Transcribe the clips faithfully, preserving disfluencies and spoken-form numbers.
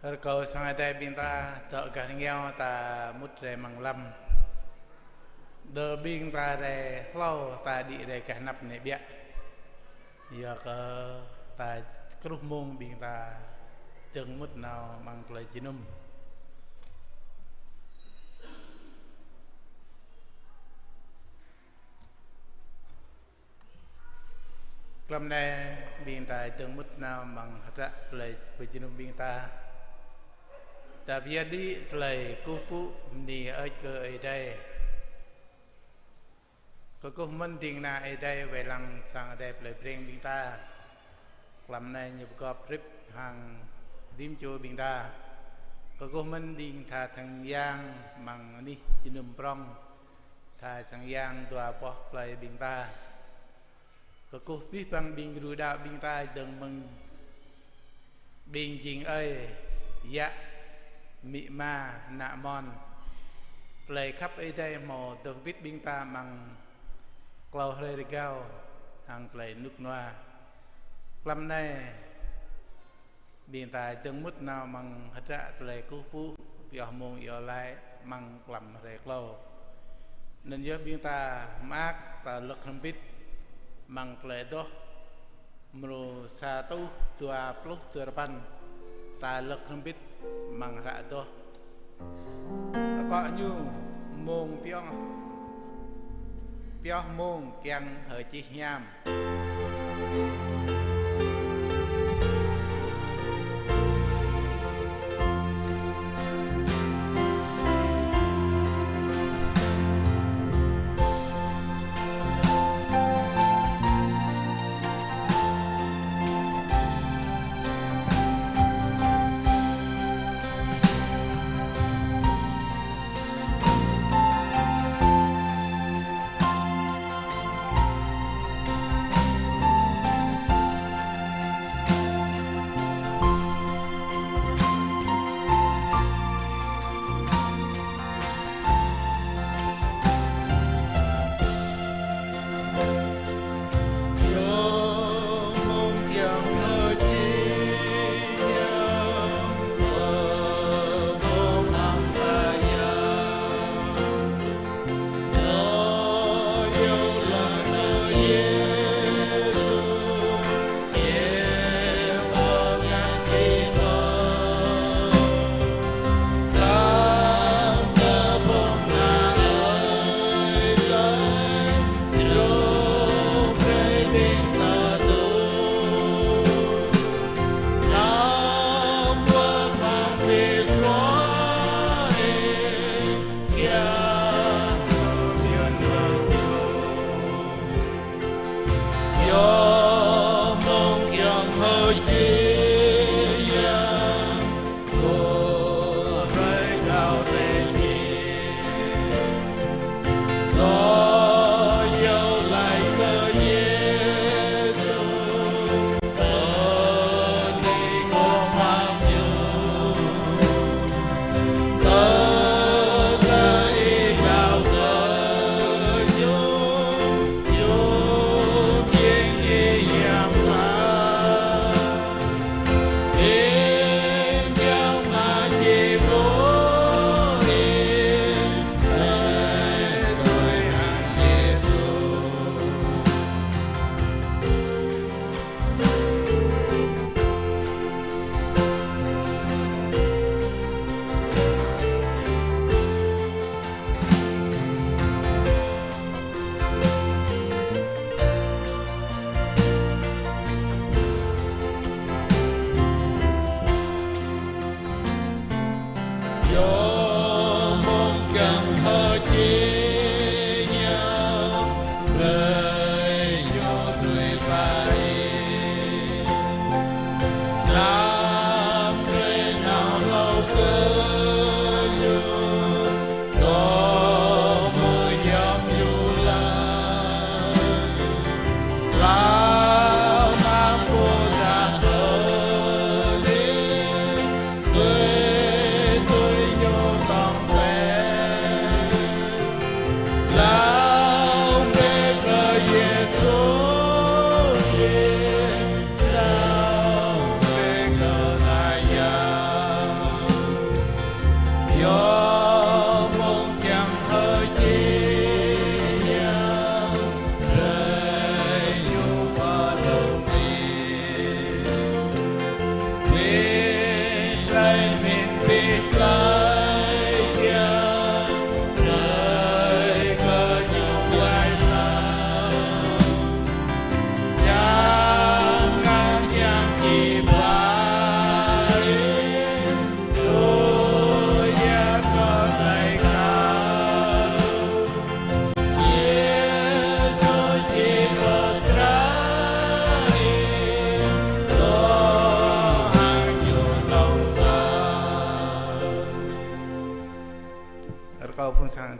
Rơkâo sang Adai ƀing ta dŏ gah rơngiao ta mŭt rai amăng lăm. Đơ ƀing ta rai hlâo ta đĭ rai gah anăp anai ƀiă. Yua kơ ta kruh mông ƀing ta dơ̆ng mŭt nao amăng tơlơi jơnum. Klăm anai ƀing ta dơ̆ng mŭt nao amăng hră tơlơi pơjơnum ƀing ta. Ta pơyơr đĭ tơlơi kơkuh pơpŭ bơni hơơč kơ Ơi Adai. Kơkuh mơ̆n ding kơna Ơi Adai wai lăng sang Adai plơi Breng ƀing ta. Klăm anai ñu pơgop hrip hăng rĭm čô ƀing ta. Kơkuh mơ̆n ding tha sang yang amăng anih jơnum prŏng. Tha sang yang dua boh plơi ƀing ta. Kơkuh abih bang ƀing gru đaŏ ƀing ta dơ̆ng mơ̆ng ƀing jing ơi, yă, amĭ ama, ană amôn. Tơlơi khăp Ơi Adai hmâo dŏ hơbĭt ƀing ta amăng klâo hrơi rơgao hăng tơlơi rơnŭk rơnua. Klăm anai ƀing ta dơ̆ng mŭt nao amăng hră tơlơi kơkuh pơpŭ pioh mông iâu laĭ amăng klăm hrơi klâo. Anŭn yơh ƀing ta mơak ta lơ̆k hrŏm hơbĭt amăng tơlơi adoh mrô sa rơtuh dua pluh duarơpăn. Ta lơ̆k hrŏm hơbĭt amăng hră adoh. Akŏ ñu mông pioh, pioh mông kiăng hơčih hiam.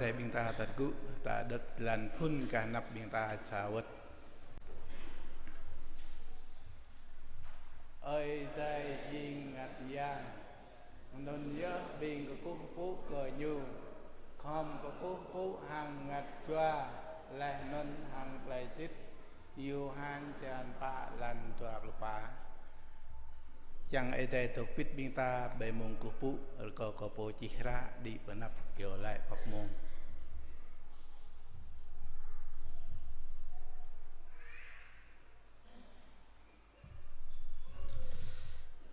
Ƀing ta tơgŭ, ta đŏk jơlan phŭn kơ anăp ƀing ta sa wơ̆t. Ơi Adai jing Bơngăt Yang, anŭn yơh ƀing kơkuh pơpŭ kơ Ñu, khŏm kơkuh pơpŭ hăng bơngăt jua, laih anŭn hăng tơlơi sĭt. Yôhan črăn pă, jơlan dua pluh pă. Čang Ơi Adai dŏ pĭt ƀing ta ƀơi mông kơkuh pơpŭ, rơkâo kơ pô čih hră đĭ pơ anăp iâu laĭ pŏk mông.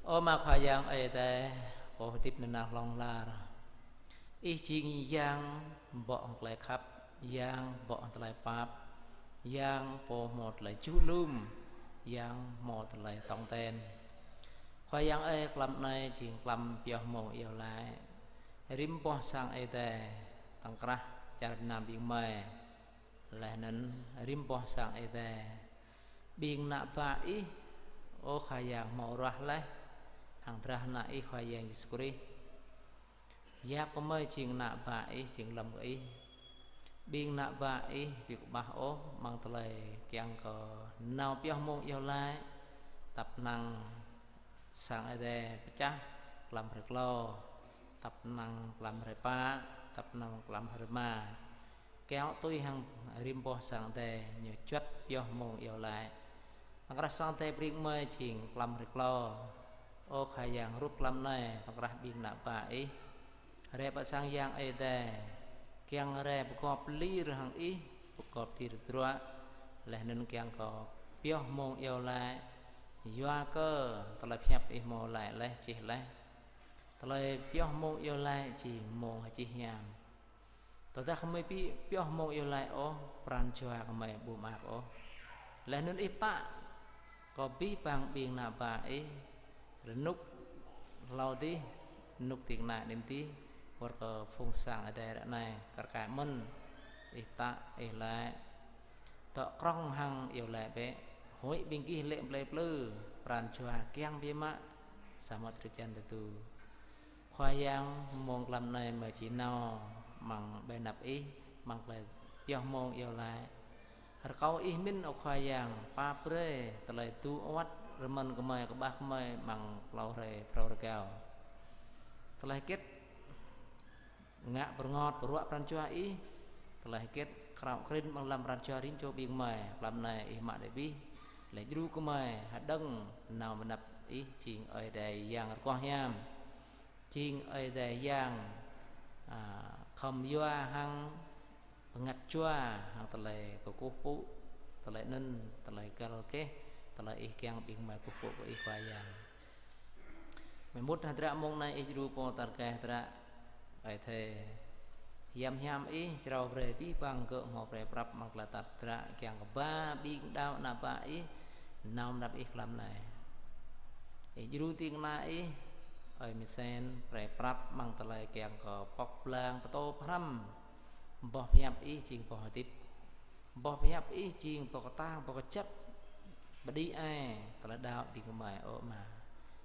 Ơ Ama Khua Yang Ơi Adai, Pô hơdip nanao hlŏng lar. Ih jing Yang bŏ hăng tơlơi khăp, Yang bŏ hăng tơlơi pap, Yang pô hmâo tơlơi juh lum, Yang hmâo tơlơi tong ten. Khua Yang ơi, tlam anai jing tlam pioh mông iâu laĭ. Rĭm boh sang Ơi Adai, tŏng krah čar Việt Nam ƀing gơmơi. Laih anŭn rĭm boh sang Ơi Adai, ƀing ană bă Ih, ơ Khua Yang, hmâo ruah laih hăng drah Ană Ih Khua Yang Yêsu Krist. Yap kơ gơmơi jing ană bă Ih, jing lŏm kơ Ih. Ƀing ană bă Ih ƀu kơƀah ôh amăng tơlơi kiăng kơ nao pioh mông iâu laĭ, tăp năng sang Ơi Adai pơčah, tlam hrơi klâo, tăp năng tlam hrơi pă, tăp năng tlam hrơi rơma. Kiaŏ tui hăng rĭm boh sang Ơi Adai ñu juăt pioh mông iâu laĭ. Tŏng krah sang Ơi Adai brơi kơ gơmơi jing tlam hrơi klâo. Ơ Khua Yang, rup tlam anai tŏng krah ƀing ană bă Ih. Rai pơ sang Yang Ơi Adai, kiăng rai pơgop lir hăng Ih, pơgop lir tơdruă, laih anŭn kiăng kơ pioh mông iâu laĭ, yua kơ tơlơi pơhiăp Ih hmâo laĭ laih, čih laih. Tơlơi pioh mông iâu laĭ jing mông hơčih hiam. Tơdah gơmơi ƀu pioh mông iâu laĭ ôh, pran jua gơmơi ƀu mơak ôh. Laih anŭn Ih pơtă kơ abih bang ƀing ană bă Ih, rơnŭk hlâo adih, rơnŭk ding kơna anem adih, wơ̆t kơ phung sang Ơi Adai ră anai, kar kaĭ mơ̆n, Ih pơtă, Ih laĭ: Dŏ krŏng hăng iâu laĭ bĕ, huĭ ƀing gih lê̆ plơi plư, pran jua kiăng biă mă, samơ̆ drơi jan tơdu. Khua Yang, mông tlam anai gơmơi či nao amăng ƀơi anăp Ih, amăng tơlơi pioh mông iâu laĭ. Rơkâo Ih mĭn, ơ Khua Yang, pap brơi tơlơi tŭ awăt rơmơ̆n gơmơi, kơƀah gơmơi amăng klâo hrơi phrâo rơgao. Tơlơi hơget ngă pơrơngot pơruă pran jua Ih, tơlơi hơget krao krin amăng lăm pran jua rĭm čô ƀing gơmơi, tlam anai Ih mă đĭ abih, laih djru gơmơi hơđơ̆ng nao ƀơi anăp Ih jing Ơi Adai Yang rơgoh hiam. Jing Ơi Adai Yang, a, khŏm yua hăng bơngăt jua, hăng tơlơi kơkuh pơpŭ, tơlơi anŭn, tơlơi găl geh, tơlơi Ih kiăng ƀing gơmơi kơkuh pơpŭ kơ Ih Khua Yang. Gơmơi mŭt hơdră mông anai, Ih djru pô tơlơi hơdră, Ơi Adai. Hiam hiam Ih, črâo brơi abih bang gơ̆ hmâo brơi prăp amăng tơlơi tăp hơdră, kiăng kơ ba ƀing đaŏ ană bă Ih, nao ƀơi anăp Ih tlam anai. Ih djru ding kơna Ih, ơi Misen, brơi prăp amăng tơlơi kiăng kơ pŏk blang pơtô pơhrăm boh pơhiăp Ih jing boh hơdip. Boh pơhiăp Ih jing boh kơtang, boh kơjăp, pơđĭ ai tơlơi đaŏ ƀing gơmơi, ơ Ama.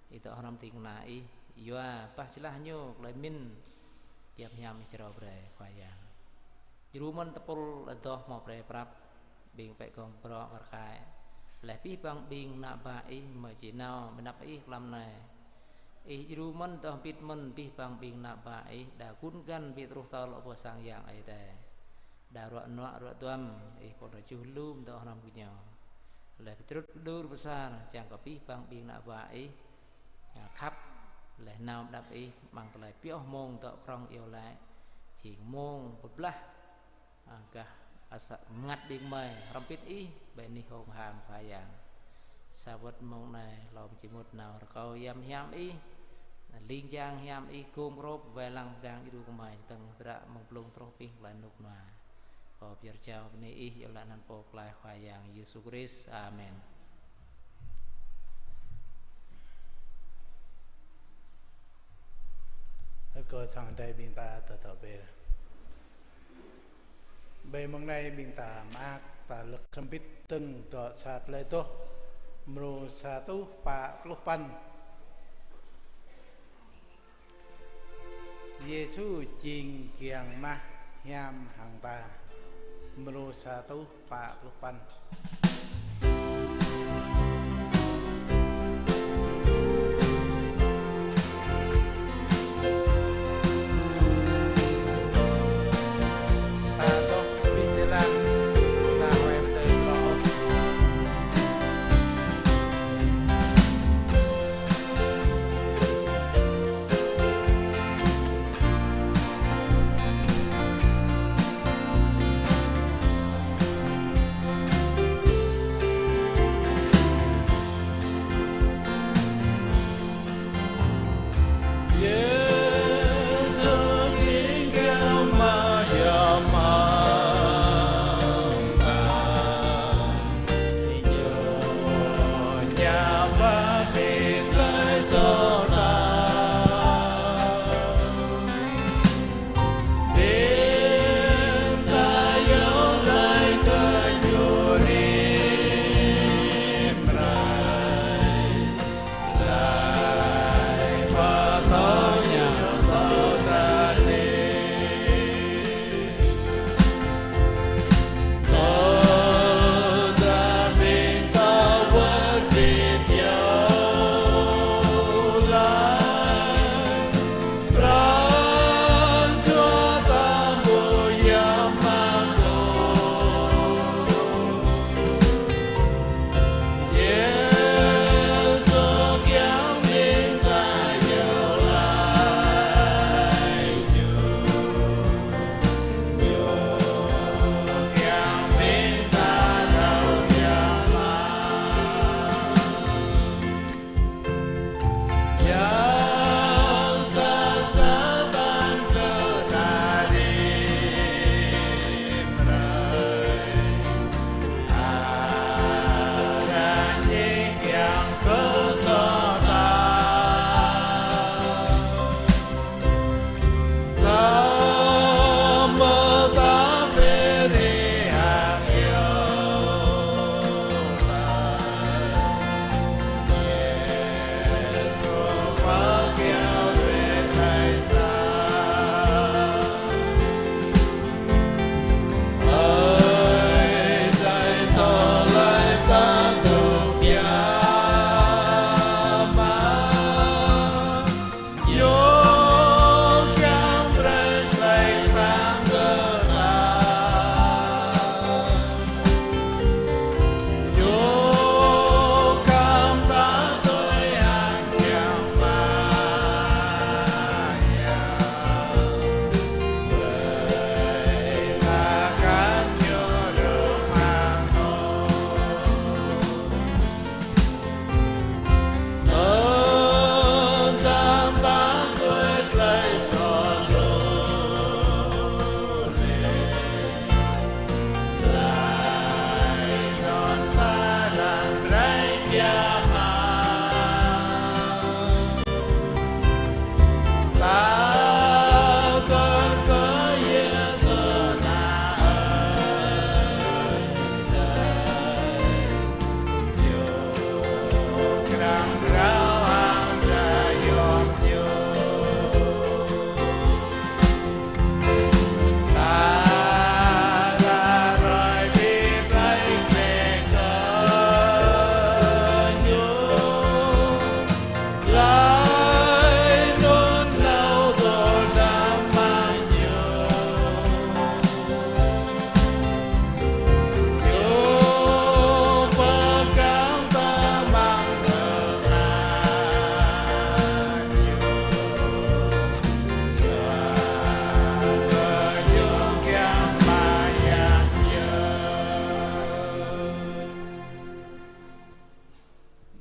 Ih dŏ hrŏm ding kơna Ih, yua bah jơlah ñu tơlơi mĭn, hiam hiam Ih črâo brơi, Khua Yang. Djru mơ̆n tơpul adoh hmâo brơi prăp, ƀing pĕ gong brŏ kar kaĭ. Laih abih bang ƀing ană bă Ih gơmơi či nao ƀơi anăp Ih tlam anai. Ih djru mơ̆n, dŏ hơbĭt mơ̆n abih bang ƀing ană bă Ih, đa gun găn ƀu truh tơl, ơ pô sang Yang Ơi Adai. Đa ruă nuă ruă duăm, Ih pô nao juh lum dŏ hrŏm gơñu. Laih pơčrŭt pơđur pơsar, čang kơ abih bang ƀing ană bă Ih, a, khăp, laih nao ƀơi anăp Ih, amăng tơlơi pioh mông dŏ krŏng iâu laĭ, jing mông pơblah, a, gah asăp bơngăt ƀing gơmơi, hrŏm hơbĭt Ih, ƀơi anih hông hang Khua Yang. Sa wơ̆t mông anai, hlâo či mŭt nao rơkâo hiam hiam Ih, ling jang hiam Ih, gum grŏp, wai lăng pơgang djru gơmơi, čơdơ̆ng hơdră mơ̆ng blung truh abih tơlơi rơnŭk rơnua. Kâo pơyơr jao bơni Ih, iâu laĭ anăn Pô Pơklaih Khua Yang Yêsu Krist. Amen. Rơkâo sang Ơi Adai ƀing ta tơtơ̆ ƀĕ. Ƀơi mông anai ƀing ta mơak, ta lơ̆k hrŏm hơbĭt dơ̆ng dŏ sa Tơlơi Adoh, mrô sa rơtuh pă pluh păn. Yêsu jing kiăng mah hiam hăng ta. Mrô sa rơtuh pă pluh păn. Ta dŏ ƀơi jơlan, ta huai pơdơi pơrô.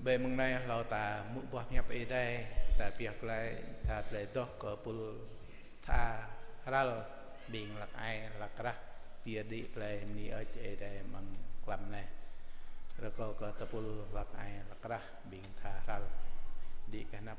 Ƀơi mông anai hlâo ta hmư̆ boh hiăp Ơi Adai, ta pioh glaĭ sa tơlơi adoh kơ pul tha hrăl ƀing hlăk ai hlăk rah, pioh đĭ tơlơi bơni hơơč Ơi Adai amăng mlam anai. Rơkâo kơ tơpul hlăk ai hlăk rah ƀing tha hrăl đĭ kơ anăp.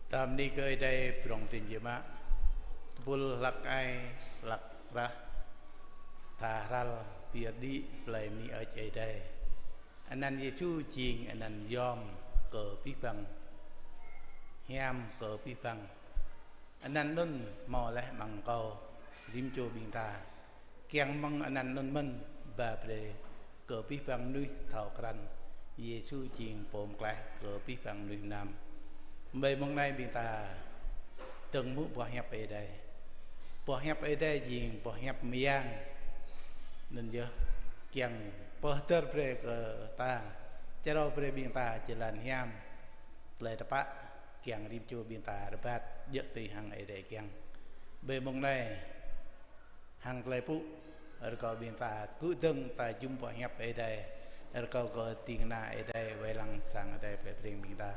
Tam ni kơ Ơi Adai prong tĭn yơh mă. Tơpul hlăk ai, hlăk prah. Tha hral, pơyơr đĭ, plei mơni ơi Ơi Adai. Anăn Yêsu jing anăn yom kơ abih bang. Hiam kơ abih bang. Anăn anŭn hmâo laih amăng kâo, rĭm čô ƀing ta. Kiăng mơ̆ng anăn anŭn mơ̆n ba brơi kơ abih bang mơnuih thâo krăn Yêsu jing pô pơklaih kơ abih bang mơnuih mơnam. Ƀơi mông anai ƀing ta dơ̆ng hmư̆ boh hiăp Ơi Adai. Boh hiăp Ơi Adai jing boh hiăp mơyang. Anŭn yơh kiăng pơhơdơr brơi kơ ta, čơrâo brơi ƀing ta jơlan hiam, tơlơi tơpă, kiăng rĭm čô ƀing ta rơbat djơ̆ tui hăng Ơi Adai kiăng. Ƀơi mông anai, hăng tơlơi pŭ, rơkâo ƀing ta tơgŭ dơ̆ng ta jum boh hiăp Ơi Adai, rơkâo kơ ding kơna Ơi Adai wai lăng sang Ơi Adai plei Breng ƀing ta.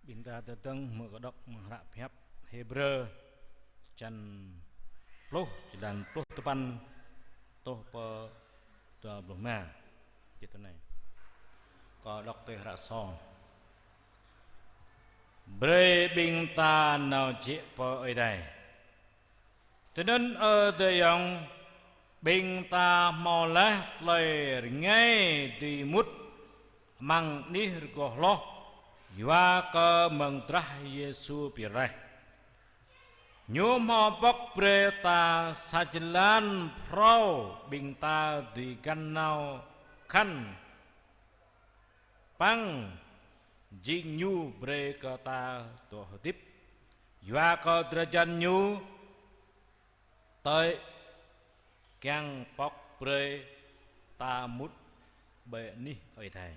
Ƀing ta tơdơ̆ng hmư̆ kơ đŏk amăng hră pơhiăp Hêbrơ, čăn pluh, čơlan pluh tơpăn truh pơ dua pluh rơma. Čih tui anai. Kâo đŏk tui hră sô. Brơi ƀing ta nao jĕ pơ Ơi Adai. Tui anŭn ơ adơi ayŏng, ƀing ta hmâo laih tơlơi rơngai dưi mŭt amăng anih rơgoh hloh, yua kơ mơ̆ng drah Yêsu pơyơr laih. Ñu hmâo pŏk brơi ta sa jơlan phrâo ƀing ta dưi găn nao khăn păng jing Ñu brơi kơ ta dŏ hơdip. Yua kơ drơi jan Ñu tơl kiăng pŏk brơi ta mŭt ƀơi anih Ơi Adai.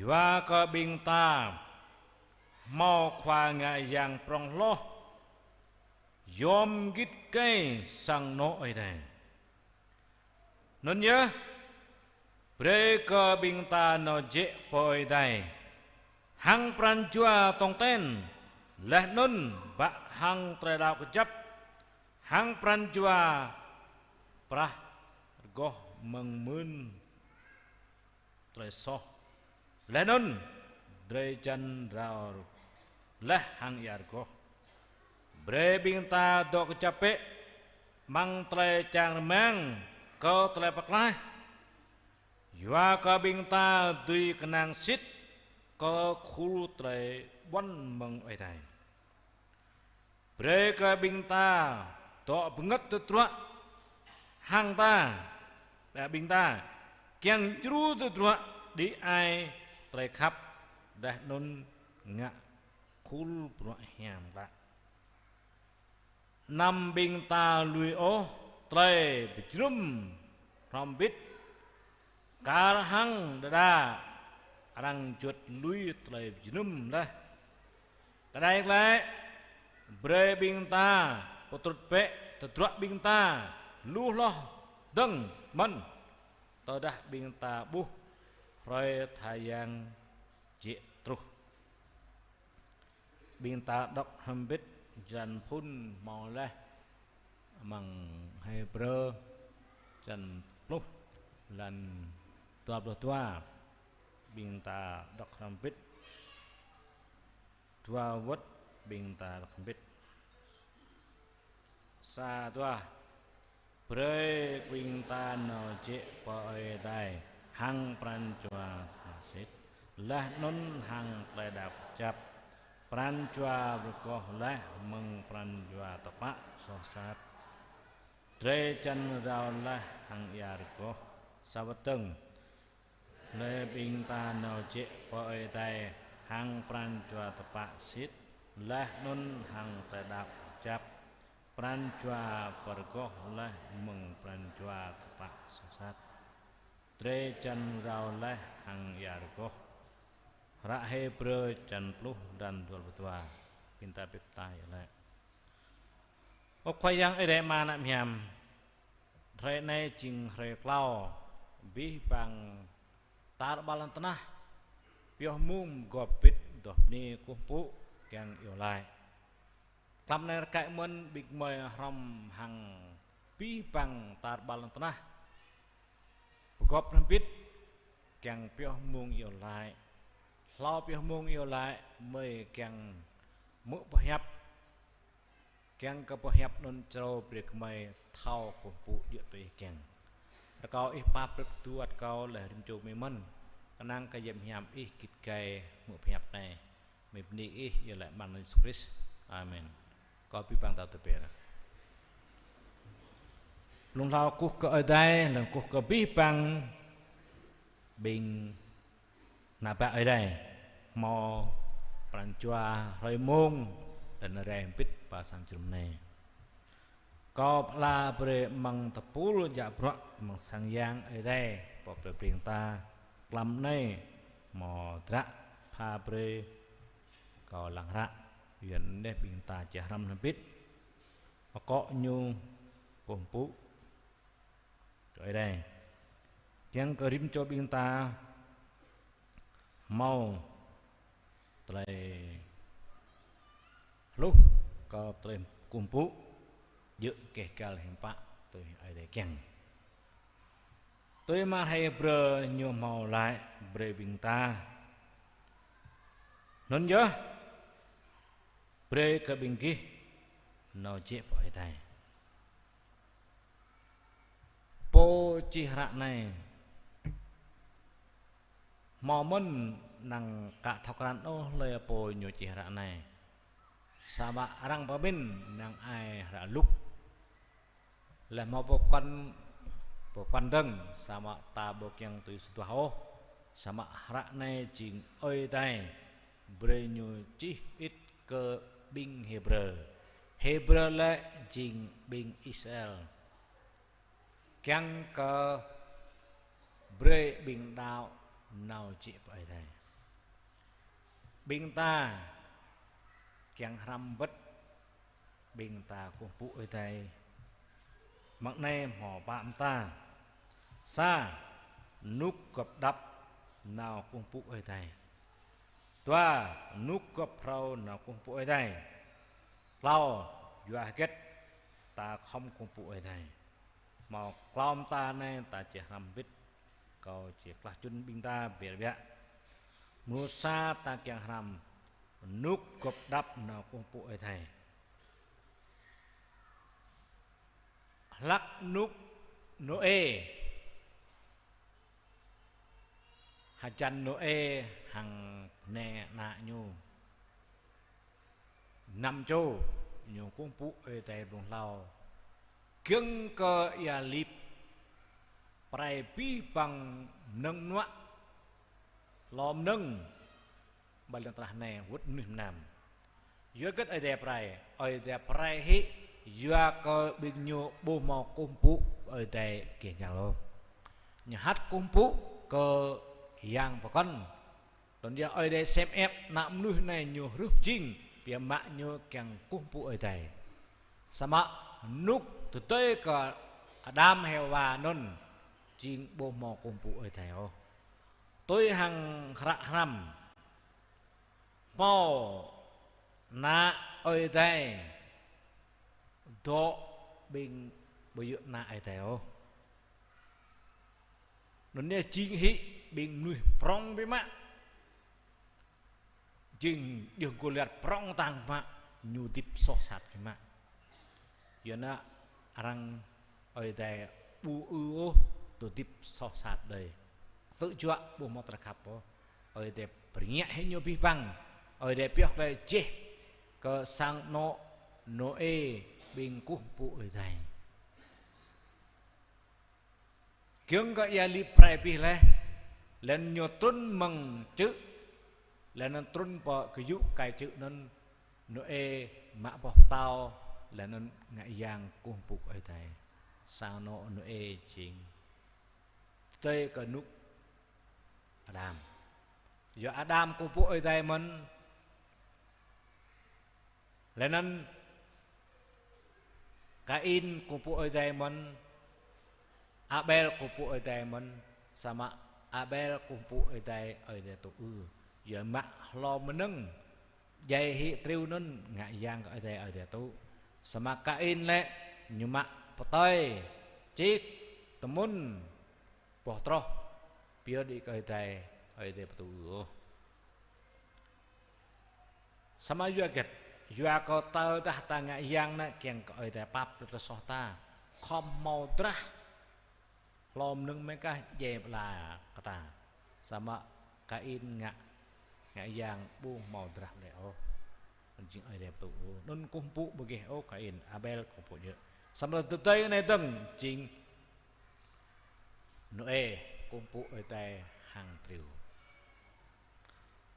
Yua kơ ƀing ta hmâo Khua Ngă Yang prong hloh, yom git gai sang anŏ Ơi Adai. Anŭn yơh, brơi kơ ƀing ta nao jĕ pơ Ơi Adai hăng pran jua tong ten, laih anŭn bă hăng tơlơi đaŏ kơjăp, hăng pran jua prah rơgoh mơ̆ng mơ̆n tơlơi soh. Laih anŭn drơi jan rao laih hăng ia rơgoh. Brơi ƀing ta dŏ kơjăp bĕ amăng tơlơi čang rơmang kơ tơlơi pơklaih. Yua kơ ƀing ta dưi kơnang sĭt kơ khul tơlơi ƀuăn mơ̆ng Ơi Adai. Brơi kơ ƀing ta dŏ bơngơ̆t tơdruă hăng ta, ƀing ta kiăng djru tơdruă đĭ ai tơlơi khăp, laih anŭn ngă khul bruă hiam klă. Anăm ƀing ta lui ôh tơlơi pơjơnum hrŏm hơbĭt, kar hăng đơđa arăng juăt lui tơlơi pơjơnum laih. Kơđai glaĭ, brơi ƀing ta pơtrut bĕ tơdruă ƀing ta lu hloh dơ̆ng mơ̆n, tơdah ƀing ta ƀuh hrơi tha yang jĕ truh. Ƀing ta đŏk hrŏm hơbĭt črăn phŭn hmâo laih amăng Hêbrơ črăn pluh, lan dua pluh dua. Ƀing ta đŏk hrŏm hơbĭt. Dua wơ̆t ƀing ta đŏk hrŏm hơbĭt. Sa, dua. Brơi ƀing ta nao jĕ pơ Ơi Adai hăng pran jua tha sĭt, laih anŭn hăng tơlơi đaŏ kơjăp, pran jua rơgoh laih mơ̆ng pran jua tơpă soh sat. Drơi jan rao laih hăng ia rơgoh. Sa wơ̆t dơ̆ng. Brơi ƀing ta nao jĕ pơ Ơi Adai hăng pran jua tơpă sĭt, laih anŭn hăng tơlơi đaŏ kơjăp, pran jua pơrơgoh laih mơ̆ng pran jua tơpă soh sat. Drơi jan rao laih hăng ia rơgoh. Hră Hêbrơ črăn pluh, lan dua pluh dua. Ƀing ta bĕ ta yơh lĕ. Ơ Khua Yang Ơi Adai Ama Ană Hiam, hrơi anai jing hrơi klâo abih bang tar ƀar lŏn tơnah, pioh mông pơgop hơbĭt, dŏ bơni kơkuh pơpŭ kiăng iâu laĭ. Tlam anai rơkơi mơ̆n ƀing gơmơi hrŏm hăng abih bang tar ƀar lŏn tơnah pơgop hrŏm hơbĭt kiăng pioh mông iâu laĭ. Hlâo pioh mông iâu laĭ, gơmơi kiăng hmư̆ pơhiăp, kiăng kơ pơhiăp anŭn črâo brơi kơ gơmơi thâo kơkuh pơpŭ djơ̆ tui Ih kiăng. Rơkâo Ih pap brơi kơ tơdu ăt kâo laih rĭm čô gơmơi mơ̆n, kơnang kơ hiam hiam Ih git gai hmư̆ pơhiăp anai. Gơmơi bơni Ih, iâu laĭ amăng anăn Yêsu Krist. Amen. Kâo abih bang ta tơbiă. Blung hlâo kơkuh kơ Ơi Adai, laih anŭn kơkuh kơ abih bang ƀing ană bă Ơi Adai hmâo pran jua hrơi mông laih anŭn rai hơbĭt pơ sang jơnum anai. Kâo pơala brơi amăng tơpul djă bruă amăng sang yang Ơi Adai, pô plei Breng ta tlam anai hmâo dră pha brơi kâo lăng hră, yua anŭn ƀing ta či hrăm hrŏm hơbĭt akŏ ñu kơkuh pơpŭ kơ Ơi Adai. Kiăng kơ rĭm čô ƀing ta hmâo tơlơi hluh kơ tơlơi kơkuh pơpŭ djơ̆ keh kăl hiam pă tui Ơi Adai kiăng. Tui mơ̆ng hră Hêbrơ ñu hmâo laĭ brơi ƀing ta: Anŭn yơh, brơi kơ ƀing gih nao jĕ pơ Ơi Adai. Pô čih hră anai hmâo mơ̆n năng ka thâo krăn ôh hlơi pô ñu čih hră anai. Samơ̆ arăng pơmĭn năng ai hră Luk. Laih hmâo pơkŏn, pơkŏn dơ̆ng, samơ̆ ta ƀu kiăng tui sơduah ôh. Samơ̆ hră anai jing Ơi Adai brơi ñu čih hơbĭt kơ ƀing Hêbrơ. Hêbrơ lĕ jing ƀing Israel. Kiăng kơ brơi ƀing đaŏ nao jĕ pơ Ơi Adai. Ƀing ta kiăng hrăm bĕ, ƀing ta kơkuh pơpŭ Ơi Adai. Mơ̆ng anai hmâo pă mơta. Sa, rơnŭk gŏp đăp nao kơkuh pơpŭ Ơi Adai. Dua, rơnŭk gŏp phrâo nao kơkuh pơpŭ Ơi Adai. Klâo, yua hơget ta khŏm kơkuh pơpŭ Ơi Adai. Hmâo klâo mơta anai ta či hrăm hơbĭt, kâo či klah čŭn ƀing ta biă biă. Mrô sa ta kiăng hrăm rơnŭk gŏp đăp nao kơkuh pơpŭ Ơi Adai. Hlăk rơnŭk Nôê, hơjăn Nôê hăng bơnai ană ñu, năm čô, ñu kơkuh pơpŭ Ơi Adai blung hlâo. Giŏng kơ ia lip prai abih bang mơnơ̆ng mơnuă, lŏm mơnơ̆ng ƀơi lŏn tơnah anai wơ̆t mơnuih mơnam. Yua hơget Ơi Adai prai? Ơi Adai prai hĭ yua kơ ƀing ñu ƀu hmâo kơkuh pơpŭ Ơi Adai keh kăl ôh. Ñu hăt kơkuh pơpŭ kơ yang pơkŏn. Anŭn yơh Ơi Adai sem ĕp ană mơnuih anai ñu hrih pơjing, biă mă ñu kiăng kơkuh pơpŭ Ơi Adai. Samơ̆ rơnŭk tơdơi kơ Adam Hêwa anŭn jing ƀu hmâo kơkuh pơpŭ Ơi Adai ôh. Tui hăng hră hrăm, hmâo ană Ơi Adai dŏ ƀing ƀu djơ̆ ană Ơi Adai ôh. Anŭn yơh jing hĭ ƀing mơnuih prŏng biă mă. Jing djơ̆ Gôliat prŏng tang biă mă, ñu hơdip soh sat biă mă. Yua anŭn arăng Ơi Adai ƀu ư ôh, tơdip soh sat đơi. Tơjuă ƀu hmâo tơlơi khăp ôh. Ơi Adai pơrơngiă hĭ ñu abih bang. Ơi Adai pioh tơlơi jĕh kơ sang anŏ Nôê ƀing kơkuh pơpŭ Ơi Adai. Giŏng kơ ia lip prai abih laih, laih anŭn ñu trŭn mơ̆ng čư̆, laih anŭn trŭn pơ gơyŭ kai čư̆ anŭn, Nôê mă boh pơtâo, laih anŭn ngă yang kơkuh pơpŭ Ơi Adai. Sang anŏ Nôê jing tơdơi kơ rơnŭk Adam. Yua Adam kơkuh pơpŭ Ơi Adai mơ̆n, laih anŭn Kain kơkuh pơpŭ Ơi Adai mơ̆n, Abel kơkuh pơpŭ Ơi Adai mơ̆n, samơ̆ Abel kơkuh pơpŭ Ơi Adai, Ơi Adai tŭ ư. Yua mă hlô mơnơ̆ng djai hĭ triu anŭn ngă yang kơ Ơi Adai, Ơi Adai tŭ. Samơ̆ Kain lĕ ñu mă pơtơi, čik, tơmun, boh troh, pioh đĭ kơ Ơi Adai, Ơi Adai ƀu tŭ ư ôh. Samơ̆ yua hơget? Yua kơ tơdah ta ngă yang anŭn kiăng kơ Ơi Adai pap tơlơi soh ta, khŏm hmâo drah hlô mơnơ̆ng mơ̆ kah djai pơala kơ ta. Samơ̆ Kain ngă, ngă yang ƀu hmâo drah lĕ ôh. Anŭn jing Ơi Adai ƀu tŭ ôh. Anŭn kơkuh pơpŭ ƀu gêh ôh Kain, Abel kơkuh pơpŭ djơ̆. Samơ̆ tơdơi anai dơ̆ng jing Nôê kơkuh pơpŭ Ơi Adai hăng triu.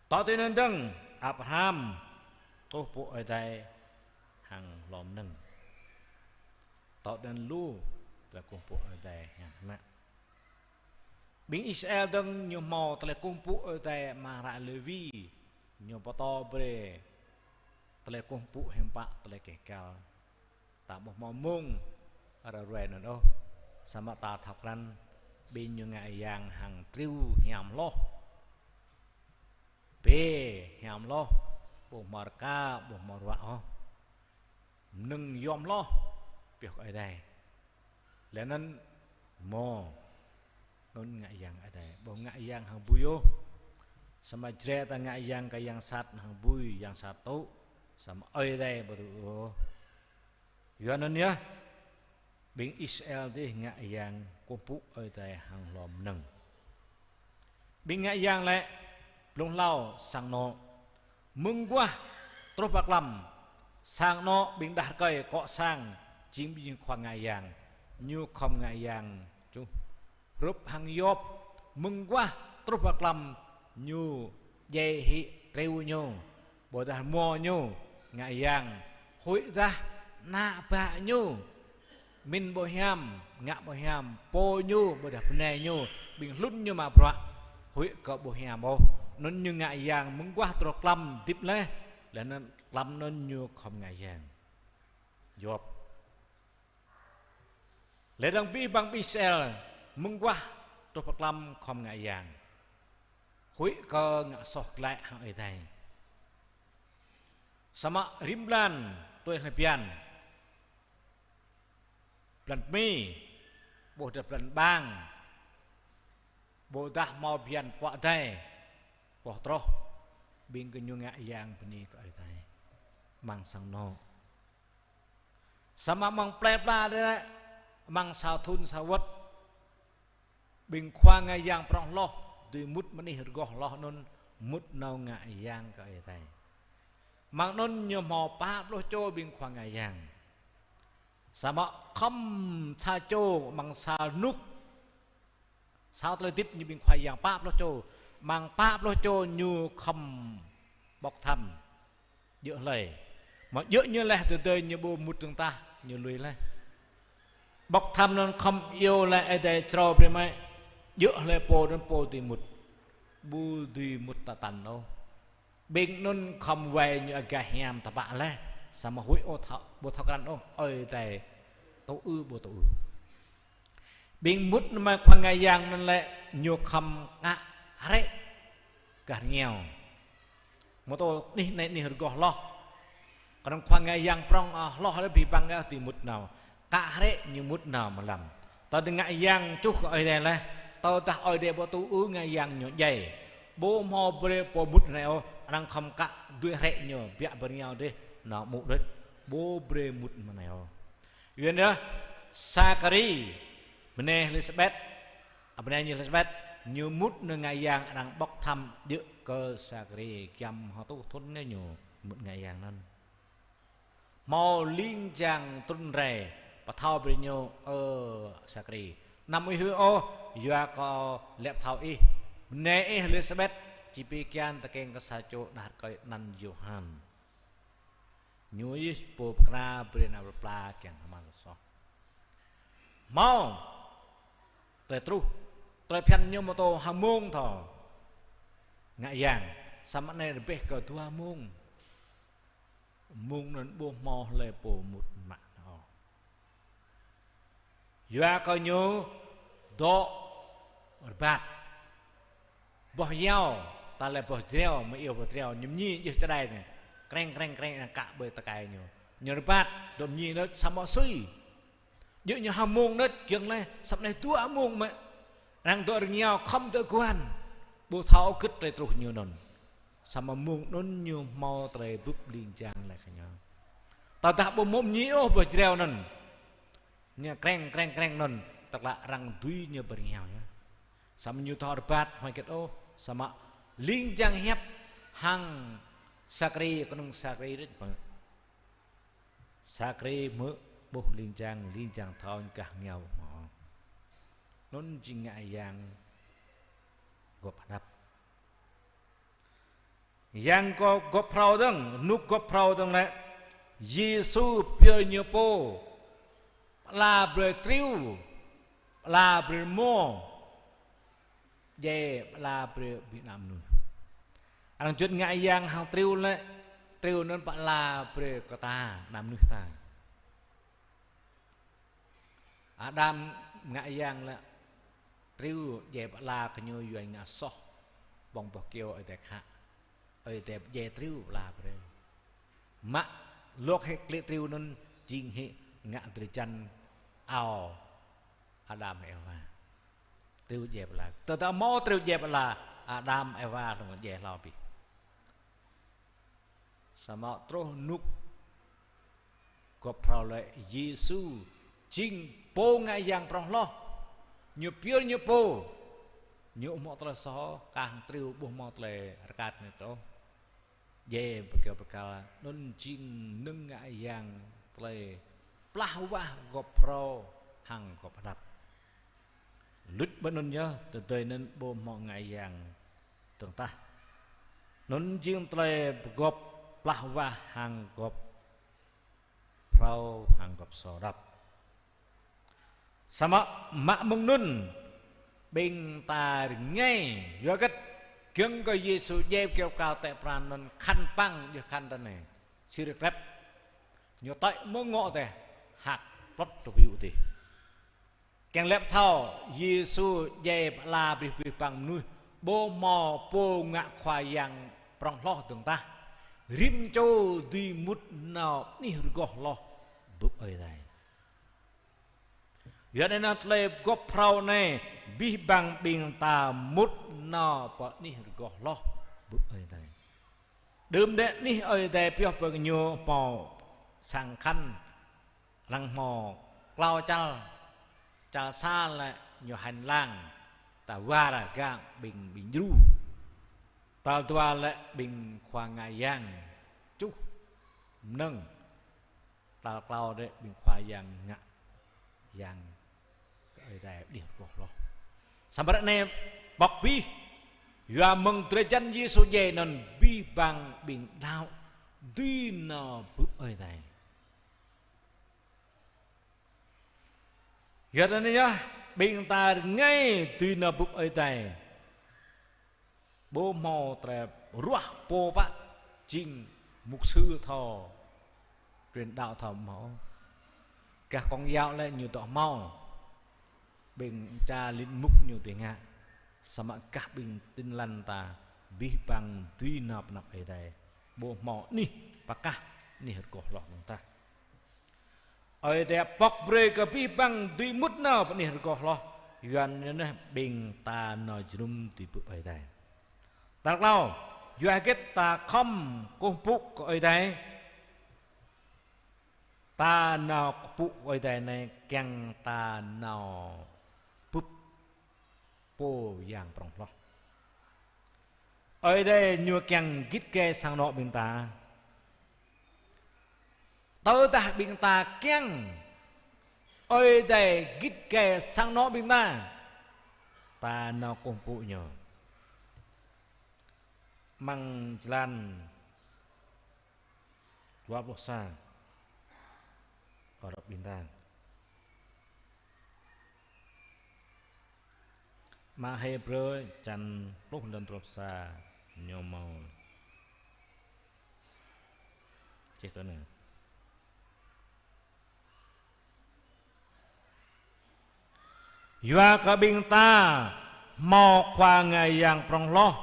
Tŏ tui anŭn dơ̆ng, Abraham kơkuh pơpŭ Ơi Adai hăng hlô mơnơ̆ng. Tŏ anŭn lu tơlơi kơkuh pơpŭ Ơi Adai hăng mă. Ƀing Israel dơ̆ng ñu hmâo tơlơi kơkuh pơpŭ Ơi Adai amăng hră Lêwi, ñu pơtô brơi tơlơi kơkuh pơpŭ hiư̆m pă tơlơi keh kal. Ta ƀu hmâo mông ră ruai anŭn ôh. Samơ̆ ta thâo krăn ƀing ñu ngă yang hăng triu hiam hloh. Bê hiam hloh, ƀu hmâo rơka, ƀu hmâo ruă ôh. Mơnơ̆ng yom hloh, pioh kơ Ơi Adai. Laih anŭn mơ̆, anŭn ngă yang Ơi Adai. Ƀu ngă yang hăng bui ôh. Samơ̆ Jrai ta ngă yang kơ yang sat hăng bui, yang sat tŭ. Samơ̆ Ơi Adai ƀu tŭ ôh. Yua anŭn yơh, ƀing Israel dih ngă yang kơkuh pơpŭ Ơi Adai hăng hlô mơnơ̆ng. Ƀing ngă yang lĕ, blung hlâo sang anŏ, mơguah truh pơ klăm, sang anŏ ƀing đah rơkơi akŏ sang, jing ƀing khua ngă yang, ñu khŏm ngă yang čuh. Hrup hăng Yôp, mơguah truh pơ klăm ñu djai hĭ triu ñu, ƀôdah rơmô ñu, ngă yang, huĭ dah ană bă ñu, min ƀu hiam, ngă ƀu hiam, pô ñu, ƀôdah bơnai ñu, ƀing hlŭn ñu mă bruă, huĭ kơ ƀu hiam ôh. Anŭn ñu ngă yang mơguah truh klăm hơdip laih, laih anŭn klăm anŭn ñu khŏm ngă yang. Yôp. Laih dơ̆ng abih bang ƀing Israel mơguah truh pơ klăm khŏm ngă yang. Huĭ kơ ngă soh glaĭ hăng Ơi Adai. Samơ̆ rĭm blan tui hlơi bơyan. Blan Mi, ƀôdah blan Bang, ƀôdah hmâo bơyan Pơkă Adai, boh troh, ƀing gơñu ngă yang bơni kơ Ơi Adai. Amăng sang anŏ. Samơ̆ amăng plơi pla adih lĕ, amăng sa thŭn sa wơ̆t, ƀing khua ngă yang prŏng hloh, dưi mŭt mơnuih rơgoh hloh anŭn, mŭt nao ngă yang kơ Ơi Adai. Amăng anŭn ñu hmâo pă pluh čô ƀing khua ngă yang. Samơ̆ khŏm sa čô amăng sa rơnŭk, sa tơlơi hơdip ñu ƀing khua yang pă pluh čô, amăng pă pluh čô ñu khŏm ƀŏk thăm djơ̆ hlơi. Mă djơ̆ ñu laih tơdơi ñu ƀu mŭt dơ̆ng tah, ñu lui laih. Ƀŏk thăm anŭn khŏm iâu laĭ Ơi Adai črâo brơi mơ̆, djơ̆ hlơi pô anŭn pô dưi mŭt. Ƀu dưi mŭt tơtăn ôh. Ƀing anŭn khŏm wai ñu agah hiam tơpă laih, samơ̆ huĭ ôh thâo, ƀu thâo krăn ôh, Ơi Adai tŭ ư ƀu tŭ ư. Ƀing mŭt nao mă khua ngă yang anŭn lĕ ñu khŏm kă hrĕ gah rơngiao. Mơ̆ tơ anih anai anih rơgoh hloh. Kơnơ̆ng khua ngă yang prŏng, a, hloh lĕ abih bang gah dưi mŭt nao. Kă hrĕ ñu mŭt nao mlam. Tơdah ngă yang čuh kơ Ơi Adai laih. Tơdah Ơi Adai ƀu tŭ ư ngă yang ñu djai. Ƀu hmâo brơi pô mŭt anai ôh. Arăng khŏm kă dui hrĕ ñu biă bơrơngiao dih. Nao mŭt đôč. Ƀu brơi mŭt mơnai ôh. Yua anŭn yơh, Sakari, bơnai Êlisabet, a, bơnai ñu Êlisabet, ñu mŭt nao ngă yang arăng ƀŏk thăm djơ̆ kơ Sakari, giăm hơtuh thŭn anai ñu mŭt ngă yang anŭn. Hmâo ling jang trŭn rai, pơthâo brơi ñu, ơ Sakari. Anăm ih huĭ ôh, yua kơ lĕ pơthâo ih. Bơnai ih Êlisabet, či pi kian tơkeng kơ sa čô đah rơkơi anăn Yôhan. Ñu yơh pô pơkra brơi ană plơi pla kiăng hơmăn soh. Hmâo tơlơi truh, tơlơi phiăn ñu mơ̆ tơ ha mông thâo ngă yang, samơ̆ anai rơbeh kơ dua mông. Mông anŭn ƀu hmâo hlơi pô mŭt mă ôh. Yua kơ ñu dŏ rơbat. Boh yao, ta lĕ boh jrao, mơ̆ iâu boh jrao, ñu mơñi djơ̆ čơđai anai. Kreng, kreng, kreng, anŭn kă ƀơi tơkai ñu. Ñu rơbat, dŏ mơñi anŭn samơ̆ sui. Djơ̆ ñu ha mông anŭn, giŏng anai, samơ̆ anai dua mông mơ̆. Arăng dŏ rơngiao khŏm dŏ guan. Ƀu thâo gĭt tơlơi truh ñu anŭn. Samơ̆ mông anŭn ñu hmâo tơlơi bưp ling jang laĭ kơ ñu. Tơdah ƀu hmâo mơñi ôh boh jrao anŭn. Ñu kreng, kreng, kreng anŭn, tơlơi arăng dưi ñu ƀơi rơngiao ñu. Samơ̆ ñu thâo rơbat, hmâo gĭt ôh, samơ̆ ling jang hiăp hăng Sakri, kơnung Sakri rĭt mơ̆. Sakri hmư̆ ƀuh ling jang, ling jang thâo ñu kah rơngiao hmâo. Anŭn jing ngă yang gŏp hơđăp. Yang gŏp, gŏp phrâo dơ̆ng, rơnŭk gŏp phrâo dơ̆ng lĕ, Yêsu pioh ñu pô, pơala brơi triu, pơala brơi rơmô, djai pơala brơi abih ană mơnuih. Arăng juăt ngă yang hăng triu lĕ, triu anŭn pơala brơi kơ ta, ană mơnuih ta. Adam ngă yang lĕ triu djai pơala kơ ñu yua ngă soh, ƀơ̆ng boh kyâo Ơi Adai khă. Ơi Adai djai triu pơala brơi. Mă lŏk hĭ klĭ triu anŭn jing hĭ ngă drơi jăn ao Adam Êwa. Triu djai pơala. Tơdah hmâo triu djai pơala, Adam Êwa hlŏng djai hlâo abih. Samơ̆ truh rơnŭk gŏp phrâo lĕ Yêsu jing pô ngă yang prŏng hloh. Ñu pioh ñu pô. Ñu ƀu hmâo tơlơi soh, kah hăng triu ƀu hmâo tơlơi rơkat ñu ôh. Djai bơkal bơkal anŭn jing mơnơ̆ng ngă yang tơlơi plah wah gŏp phrâo hăng gŏp hơđăp. Luč ƀơi anŭn yơh, tơdơi anŭn ƀu hmâo ngă yang dơ̆ng tah. Anŭn jing tơlơi pơgŏp plah wah hăng gŏp phrâo hăng gŏp sô hơđăp. Samơ̆ mă mơ̆ng anŭn ƀing ta rơngai, yua hơget, giŏng kơ Yêsu djai bơkal bơkal tĕ pran anŭn khăn păng djơ̆ khăn ta anai. Sir krep. Ñu tơi mơ̆ng ngŏ tĕh, hăk plŏt tơbiu tĕh. Kiăng lĕ pơthâo, Yêsu djai pơala brơi abih bang mơnuih, ƀu hmâo pô ngă Khua Yang prŏng hloh dơ̆ng tah. Rĭm čô dưi mŭt nao pơanih rơgoh hloh bưp Ơi Adai. Yua anŭn tơlơi gŏp phrâo anai, abih bang ƀing ta mŭt nao pơanih rơgoh hloh bưp Ơi Adai. Đưm đĕ anih Ơi Adai pioh pơ gơñu hmâo sang khăn, lăng hmâo klâo čar, čar sa lĕ ñu hành lang, ta war gak ƀing, ƀing djru. Tal dua lĕ ƀing khua ngă yang, čuh mơnơ̆ng. Tal klâo đĕ ƀing khua yang ngă yang kơ Ơi Adai pơanih rơgoh hloh. Samơ̆ ră anai pŏk abih, yua mơ̆ng drơi jăn Yêsu djai anŭn abih bang ƀing đaŏ dưi nao bưp Ơi Adai. Yua anŭn yơh, ƀing ta rơngai dưi nao bưp Ơi Adai. Ƀu hmâo tơlơi ruah pô pă jing mục sư thâo, truyền đạo thâo hmâo. Gah Công giáo lĕ ñu dŏ hmâo. Ƀing čar linh mục ñu dưi ngă. Samơ̆ gah ƀing Tin Lành ta abih bang dưi nao pơ anăp Ơi Adai. Ƀu hmâo anih pơkah, anih rơgoh hloh dơ̆ng tah. Ơi Adai pŏk brơi kơ abih bang dưi mŭt nao pơ anih rơgoh hloh. Yua anŭn ƀing ta nao jơnum dưi bưp Ơi Adai. Tal klâo, yua hơget ta khŏm kơkuh pơpŭ kơ Ơi Adai. Ta nao kơkuh pơpŭ kơ Ơi Adai anai kiăng ta nao bưp Pô Yang prŏng hloh. Ơi Adai ñu kiăng git gai sang anŏ ƀing ta. Tơdah ƀing ta kiăng Ơi Adai git gai sang anŏ ƀing ta, ta nao kơkuh pơpŭ ñu. Amăng črăn dua pluh sa. Kâo đŏk ƀing ta. Amăng Hêbrơ črăn pluh lăn dua pluh sa ñu hmâo čih tui anai. Yua kơ ƀing ta Hmâo Khua Ngă Yang Prong Hloh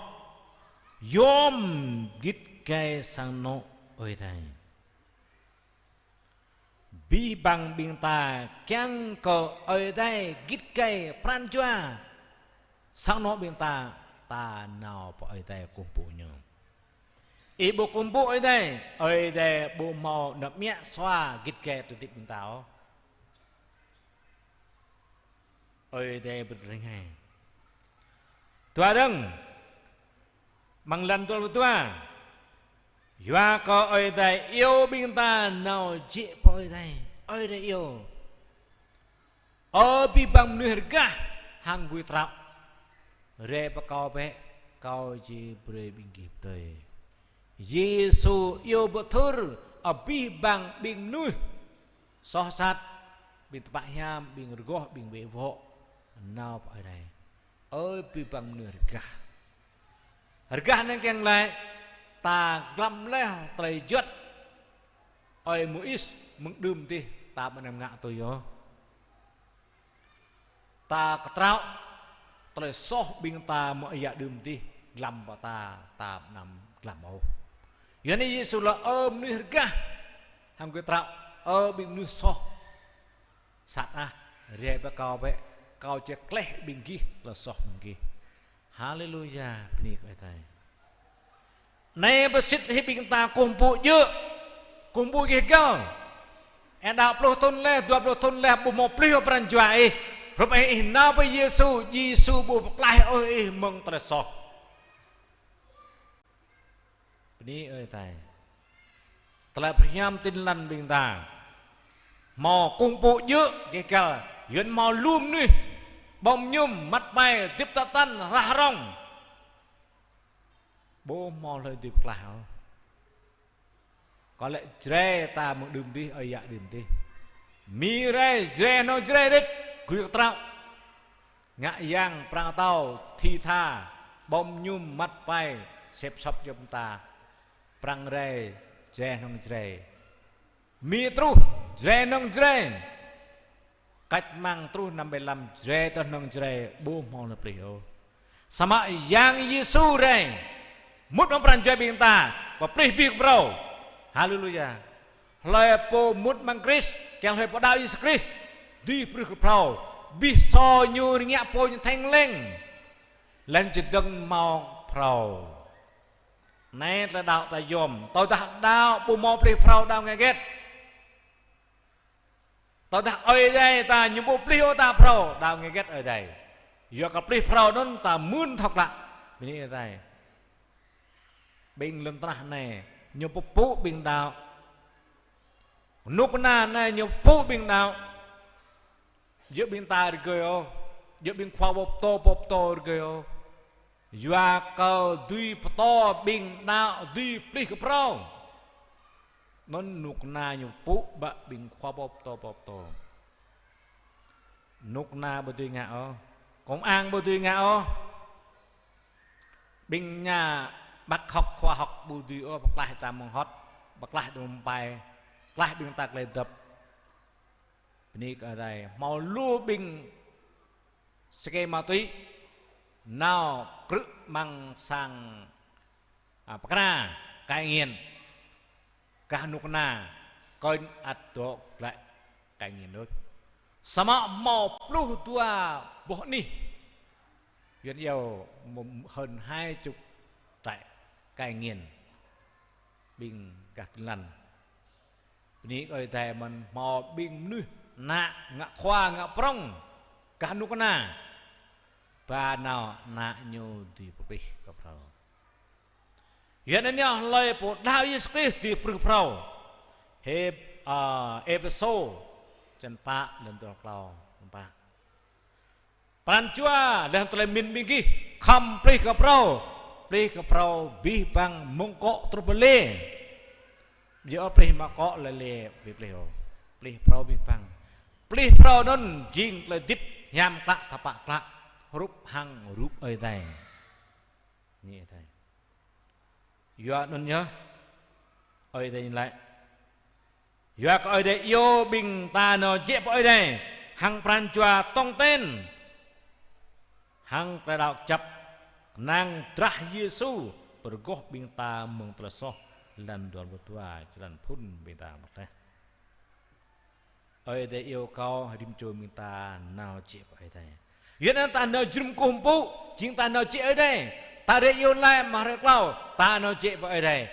yôm git gai sang anŏ Ơi Adai. Abih bang ƀing ta kiăng kơ Ơi Adai git gai pran jua sang anŏ ƀing ta, ta nao pơ Ơi Adai kơkuh pơpŭ ñu. Ih ƀu kơkuh pơpŭ Ơi Adai, Ơi Adai ƀu hmâo nao mă sua git gai tơlơi hơdip ƀing ta ôh. Ơi Adai brơi ring hai. Dua dơ̆ng, amăng lăn dua pluh dua. Yua kơ Ơi Adai iâu ƀing ta nao jĕ pơ Ơi Adai. Ơi Adai iâu: Ơ abih bang mơnuih rơgah hăng gui trăo, rai pơ Kâo bĕ, Kâo či brơi ƀing gih pơdơi. Yêsu iâu pơthưr abih bang ƀing mơnuih soh sat, ƀing tơpă hiam, ƀing rơgoh, ƀing bĕ wŏ, nao pơ Ơi Adai. Ơ abih bang mơnuih rơgah. Rơgah anai kiăng laĭ, ta glăm laih tơlơi juăt Ơi Môis mơ̆ng đưm adih, ta ƀu anăm ngă tui ôh. Ta kơtraŏ tơlơi soh ƀing ta mơ̆ng ơi yă đưm adih, glăm pơ ta, ta ƀu anăm glăm ôh. Yua anai Yêsu laĭ: Ơ mơnuih rơgah hăng gui trăo, ơ ƀing mơnuih soh sat ah, rai pơ Kâo bĕ, Kâo či klaih ƀing gih tơlơi soh mơ̆ng gih. Haleluya, bơni kơ Ơi Adai. Anai pơsĭt hĭ ƀing ta kơkuh pơpŭ djơ̆, kơkuh pơpŭ gêh găl. Ih đaŏ pluh thŭn laih, dua pluh thŭn laih, ƀu hmâo plih ôh pran jua ih. Hrup ih, ih nao pơ Yêsu, Yêsu ƀu pơklaih ôh ih mơ̆ng tơlơi soh. Bơni Ơi Adai. Tơlơi pơhiam Tin Lành ƀing ta hmâo kơkuh pơpŭ djơ̆ gêh găl, yua anŭn hmâo lu mơnuih ƀơ̆ng mơñum, măt pai, hơdip tơtăn, rah rong. Ƀu hmâo hlơi dưi pơklaih ôh. Kơ lĕ Jrai ta mơ̆ng đưm adih, ơi yă đưm adih. Mi rai Jrai hơnơ̆ng Jrai đôč, gui kơtraŏ. Ngă yang, prăng atâo, thi tha, ƀơ̆ng mơñum, măt pai, sĕp sŏp yôm ta. Prăng rai Jrai hơnơ̆ng Jrai. Mi truh Jrai hơnơ̆ng Jrai. Cách mạng truh năm bảy lăm, Jrai tơ hơnơ̆ng Jrai, ƀu hmâo hlơi plih ôh. Samơ̆ Yang Yêsu rai, mŭt amăng pran jua ƀing ta, pơplih abih kơ phrâo. Haleluya. Hlơi pô mŭt amăng Krist, kiăng hlơi pô đaŏ Yêsu Krist, dưi pơplih kơ phrâo. Abih sô ñu rơngiă pô ñu theng leng. Laih anŭn čơdơ̆ng hmâo phrâo. Anai tơlơi đaŏ ta yôm, tơdah đaŏ ƀu hmâo plih phrâo, đaŏ ngă hơget? Tơdah Ơi Adai ta ñu ƀu plih ôh ta phrâo, đaŏ ngă hơget Ơi Adai? Yua kơ plih phrâo anŭn ta mưn thâo klă. Bơni Ơi Adai. Ƀing lŏn tơnah anai ñu pơpŭ ƀing đaŏ. Kơnuk kơna anai ñu pơpŭ ƀing đaŏ. Djơ̆ ƀing ta rơgơi ôh, djơ̆ ƀing khua pơtô, pô pơtô rơgơi ôh. Yua kơ dưi pơtô ƀing đaŏ dưi plih kơ phrâo. Anŭn kơnuk kơna ñu pơpŭ ƀă ƀing khua pơtô, pô pơtô. Kơnuk kơna ƀu dưi ngă ôh. Công an ƀu dưi ngă ôh. Ƀing nhà bác học, khoa học ƀu dưi ôh pơklaih ta mơ̆ng hŏt, pơklaih đưm pai, pơklaih ƀing ta tơlơi dăp. Bơni kơ Ơi Adai, hmâo lu ƀing sơkê ma túy, nao krư̆ amăng sang, a, pơkra, cai nghiện. Gah kơnuk kơna, kơnh ăt dŏ glaĭ cai nghiện đôč. Samơ̆ hmâo pluh dua boh anih. Yuan iâu mơ̆ hơn hai chục trại cai nghiện. Ƀing gah Tin Lành. Bơni kơ Ơi Adai mơ̆n hmâo ƀing mơnuih ană ngă khua ngă prŏng gah kơnuk kơna. Ba nao ană ñu dưi pơplih kơ phrâo. Yuan anai hlơi pô đaŏ Yêsu Krist dưi pơplih kơ phrâo. Hê, a, Êphêsô črăn pă, lăn dua klâo, črăn pă. Pran jua, laih tơlơi pơmĭn ƀing gih, khŏm plih kơ phrâo, plih kơ phrâo abih bang mơ̆ng akŏ truh pơ lê. Yua plih mă akŏ lê lê, ƀu plih ôh. Plih phrâo abih bang. Plih phrâo anŭn jing tơlơi hơdip hiam klă, tơpă klă, hrup hăng rup Ơi Adai. Bơni Ơi Adai. Yua anŭn yơh, Ơi Adai laĭ. Yua kơ Ơi Adai iâu ƀing ta nao jĕ pơ Ơi Adai hăng pran jua tong ten. hăng tơlơi đaŏ kơjăp, kơnang drah Yêsu pơrơgoh ƀing ta mơ̆ng tơlơi soh, lăm dua pluh dua, črăn phŭn ƀing ta mơ̆ tĕh. Ơi Adai iâu kâo rĭm čô ƀing ta nao jĕ pơ Ơi Adai. Yua anŭn ta nao jrŭm kơkuh pơpŭ, jing ta nao jĕ Ơi Adai. Ta rai iâu laĭ mă hrơi klâo, ta nao jĕ pơ Ơi Adai.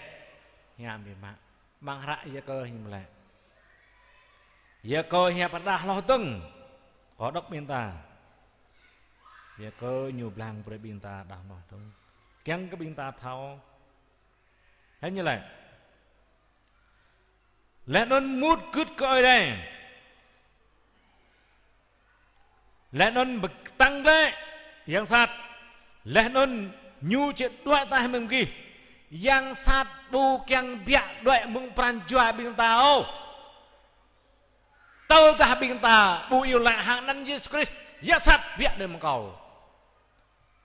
Hiam biă mă. Amăng hră Yakơ hiư̆m laĭ. Yakơ hiăp pơrơđah hloh dơ̆ng. Kâo đŏk ƀing ta. Yakơ ñu blang brơi ƀing ta đah hloh dơ̆ng. Kiăng kơ ƀing ta thâo. Hă ñu laĭ. Laih anŭn mŭt gưt kơ Ơi Adai. Laih anŭn pơkơtang glaĭ yang sat. Laih anŭn ñu či đuaĭ tah mơ̆ng gih. Yang sat ƀu kiăng biă đuaĭ mơ̆ng pran jua ƀing ta ôh. Tơdah ƀing ta ƀu iâu laĭ hăng anăn Yêsu Krist, yang sat biă đuaĭ mơ̆ng kâo.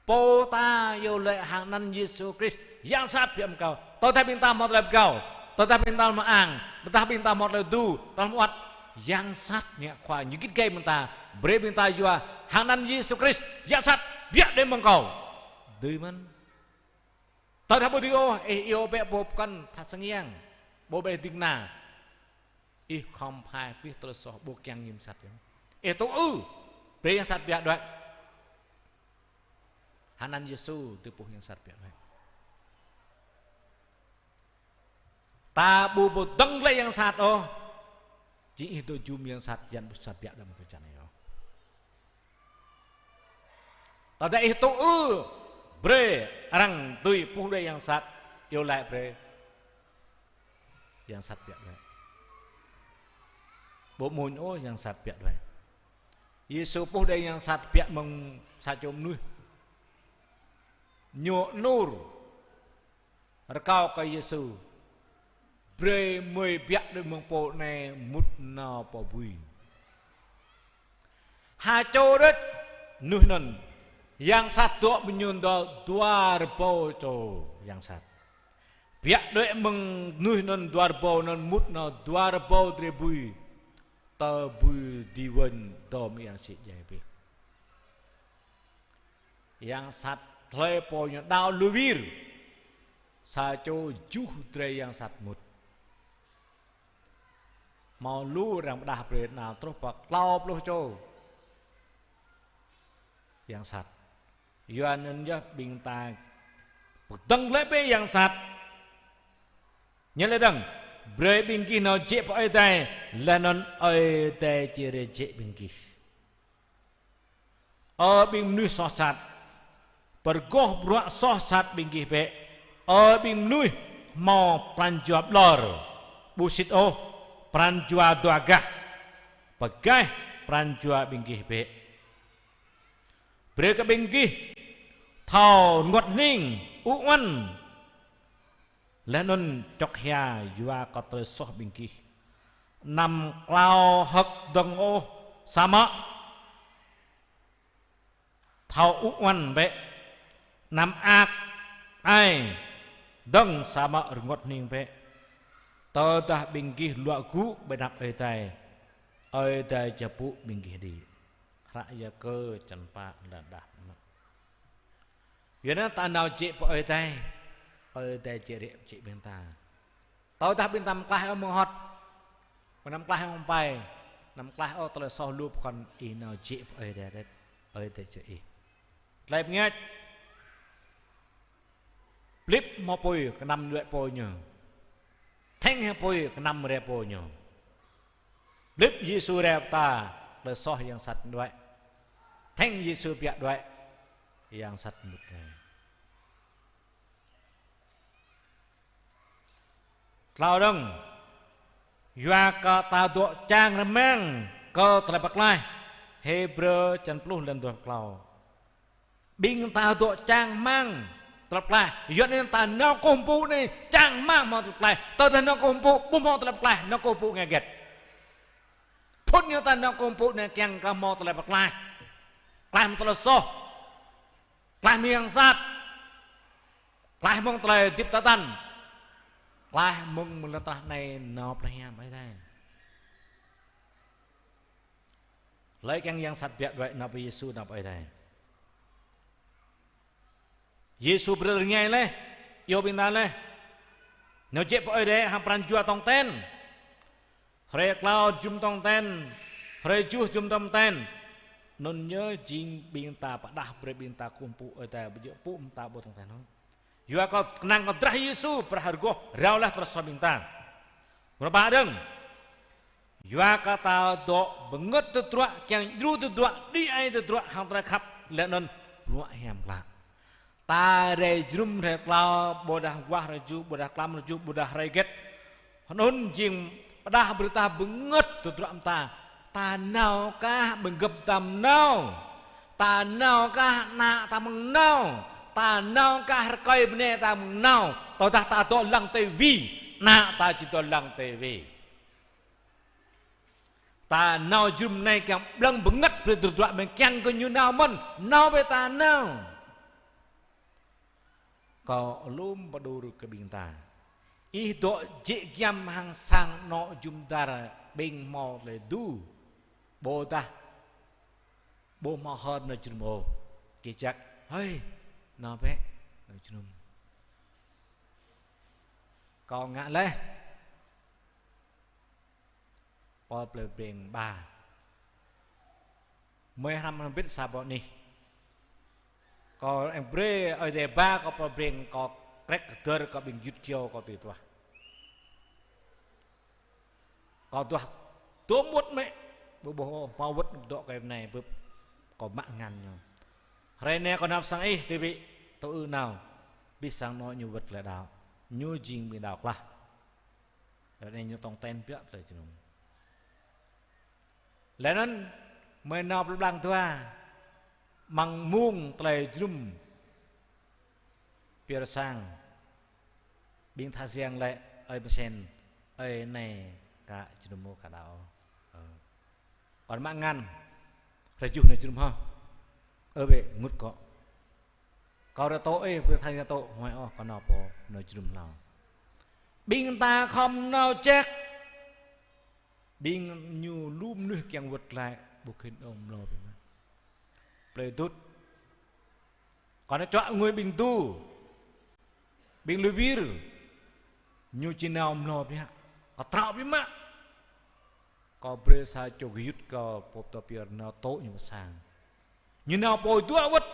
Pô ta iâu laĭ hăng anăn Yêsu Krist, yang sat biă mơ̆ng kâo. Tơdah ƀing ta hmâo tơlơi pơgao, tơdah ƀing ta hmâo ang, tơdah ƀing ta hmâo tơlơi tŭ, tơlơi hmâo wơ̆t, yang sat ngă khua ñu git gai mơ̆ng ta, brơi ƀing ta yua hăng anăn Yêsu Krist, yang sat biă đuaĭ mơ̆ng kâo. Dưi mơ̆n. Tơdah ƀu dưi ôh, ih iâu bĕ pô pơkŏn tha sang yang, ƀu bĕ ding kơna. Ih khŏm phai pih tơlơi soh ƀu kiăng ñu mơ̆ng sat yơh. Ih tŭ ư, brơi yang sat biă đuaĭ. Hăng anăn Yêsu dưi puh yang sat biă đuaĭ. Ta ƀu pơdơ̆ng glaĭ yang sat ôh. Jing ih dŏ jum yang sat, yang ƀu sat biă đuaĭ mơ̆ng tơčan ih ôh. Tơdah ih tŭ ư, brơi arăng dưi puh đuaĭ yang sat, iâu laĭ brơi. Yang sat biă đuaĭ. Ƀu mơ̆n ôh yang sat biă đuaĭ. Yêsu puh đuaĭ yang sat biă mơ̆ng sa čô mơnuih. Ñu anŭr rơkâo kơ Yêsu. Brơi mơi biă đuaĭ mơ̆ng pô anai mŭt nao pơ bui. Ha čô đôč mơnuih anŭn, yang sat dŏ ƀơi ñu dua rơbâo čô yang sat. Biă đuaĭ mơ̆ng mơnuih anŭn dua rơbâo anŭn mŭt nao dua rơbâo drơi bui. Tơ bui dĭ wơ̆n dŏm yang sĭ djai pih. Yang sat hlơi pô ñu đaŏ lu wir. Sa čô juh drơi yang sat mŭt. Hmâo lu arăng pơrơđah brơi nao truh pơ klâo pluh čô yang sat. Yua anŭn yơh ƀing ta pơdơ̆ng glaĭ bĕ yang sat. Ñu laĭ dơ̆ng, brơi ƀing gih nao jĕ pơ Ơi Adai, laih anŭn Ơi Adai či rai jĕ ƀing gih. Ơ ƀing mơnuih soh sat, pơrơgoh bruă soh sat ƀing gih bĕ. Ơ ƀing mơnuih hmâo pran jua ƀlŏr, ƀu sĭt ôh, pran jua dua gah, pơgaih pran jua ƀing gih bĕ. Brơi kơ ƀing gih thâo rơngot hning, ŭ uăn, laih anŭn čŏk hia yua kơ tơlơi soh ƀing gih. Anăm klao hơ̆k dơ̆ng ôh, samơ̆ thâo ŭ uăn bĕ. Anăm ak ai dơ̆ng, samơ̆ rơngot hning bĕ. Tơdah ƀing gih luă gŭ ƀơi anăp Ơi Adai, Ơi Adai či pŭ ƀing gih đĭ. Hră Yakơ črăn pă, lăn đah. Yua anŭn ta nao jĕ pơ Ơi Adai, Ơi Adai či rai jĕ ƀing ta. Tơdah ƀing ta mơklaih ôh mơ̆ng hŏt, anăm klaih ôh mơ̆ng pai, anăm klaih ôh tơlơi soh lu pơkŏn, ih nao jĕ pơ Ơi Adai đĕt, Ơi Adai či ih. Tơlơi pơngač. Plip hmâo apui kơnăm đuaĭ pô ñu. Thĕng hăng apui kơnăm rai pô ñu. Plip Yêsu rai pơ ta, tơlơi soh yang sat đuaĭ. Thĕng Yêsu biă đuaĭ, yang sat mŭt rai. Klâo dơ̆ng, yua kơ ta dŏ čang rơmang kơ tơlơi pơklaih. Hêbrơ črăn pluh lăn dua pluh klâo. Ƀing ta dŏ čang rơmang tơlơi pơklaih. Yua anŭn ta nao kơkuh pơpŭ anai čang rơmang hmâo tơlơi pơklaih. Tơdah nao kơkuh pơpŭ ƀu hmâo tơlơi pơklaih, nao kơkuh pơpŭ ngă hơget? Phŭn ñu ta nao kơkuh pơpŭ anai kiăng kơ hmâo tơlơi pơklaih. Klaih mơ̆ng tơlơi soh. Klaih mơ̆ng yang sat. Klaih mơ̆ng tơlơi hơdip tơtăn. Klaih mơ̆ng mơlăt trah anai nao plơi hiam Ơi Adai. Hlơi kiăng yang sat biă đuaĭ nao pơ Yêsu, nao pơ Ơi Adai. Yêsu brơi rơngai laih, iâu ƀing ta laih. Ñu jĕ pơ Ơi Adai hăng pran jua tong ten. Hrơi klâo jum tong ten, hrơi tơjuh jum tong ten. Anŭn ñu jing ƀing ta pơđah brơi ƀing ta kơkuh pơpŭ Ơi Adai, ƀu djơ̆ pơpŭ mơta ƀu tong ten ôh. Yua kơ kơnang kơ drah Yêsu, drah rơgoh, rao laih tơlơi soh ƀing ta. Mrô pă dơ̆ng. Yua kơ ta dŏ bơngơ̆t tơdruă, kiăng djru tơdruă, đĭ ai tơdruă, hăng tơlơi khăp, laih anŭn bruă hiam klă. Ta rai jơnum rai klâo, ƀôdah guah rai ju, ƀôdah klăm rai ju, ƀôdah rai hơget. Anŭn jing pơđah brơi ta bơngơ̆t tơdruă mơta. Ta nao kah ƀing gơ̆p ta mơ̆ng nao. Ta nao kah ană ta mơ̆ng nao. Ta nao kah rơkơi bơnai ta mơ̆ng nao. Tơdah ta dŏ lăng tơwĭ, ană ta či dŏ lăng tơwĭ. Ta nao jơnum anai kiăng blơ̆ng bơngơ̆t brơi tơdruă mơ̆n kiăng kơ ñu nao mơ̆n, nao bĕ ta nao. Kâo lŏm pơđur kơ ƀing ta. Ih dŏ jĕ giăm hăng sang anŏ jum dar ƀing hmâo tơlơi tơdu. Ƀôdah ƀu hmâo hơr nao jơnum ôh. Kơjăk, hơi, nao bĕ, nao jơnum. Kâo ngă laih. Pơ plei Breng ba. Mơi hrăm hrăm bit sa ƀô̆ anih. Kâo eng brơi Ơi Adai ba kâo pơ Breng kâo krĕk kơdơr kâo ƀing gơyut gơyâo kâo tui tuah. Kâo tuah tôm wơ̆t mĕ. Ƀu ƀuh ôh, hmâo wơ̆t dŏ kơ anai bưp. Kâo mă ngăn ñu. Hrơi anai kâo nao pơ sang ih tui ƀĭ tơ ư nao. Ƀing sang anŏ ñu wơ̆t glaĭ đaŏ. Ñu jing ƀing đaŏ klah. Ră anai ñu tong ten biă tơlơi jơnum. Laih anŭn mơi nao pơblang dua, amăng mông tơlơi jơnum pioh rơsang. Ƀing tha siăng laĭ, ơi mơsen, ơi anai ka jơnum ôh ka đaŏ. Ơ. Kâo mă ngăn, hrơi tơjuh nao jơnum hă. Ơ bĕ, ngŭt kâo. Kâo rơtô ih, ƀing tha siăng tŏ, huai ôh, kâo nao pô, nao jơnum hlâo. Ƀing ta khŏm nao ček. Ƀing ñu lu mơnuih kiăng wơ̆t glaĭ, ƀu khĭn ôh mlâo ƀing mă. Plei Dut. Kâo nao čuă ngui ƀing tu. Ƀing lui wir. Ñu či nao mlâo biă. Kâo trao ƀing mă. Kâo brơi sa čô gơyut kâo pô pơtô pioh nao tŏ ñu pơ sang. Ñu nao pô dua wơ̆t.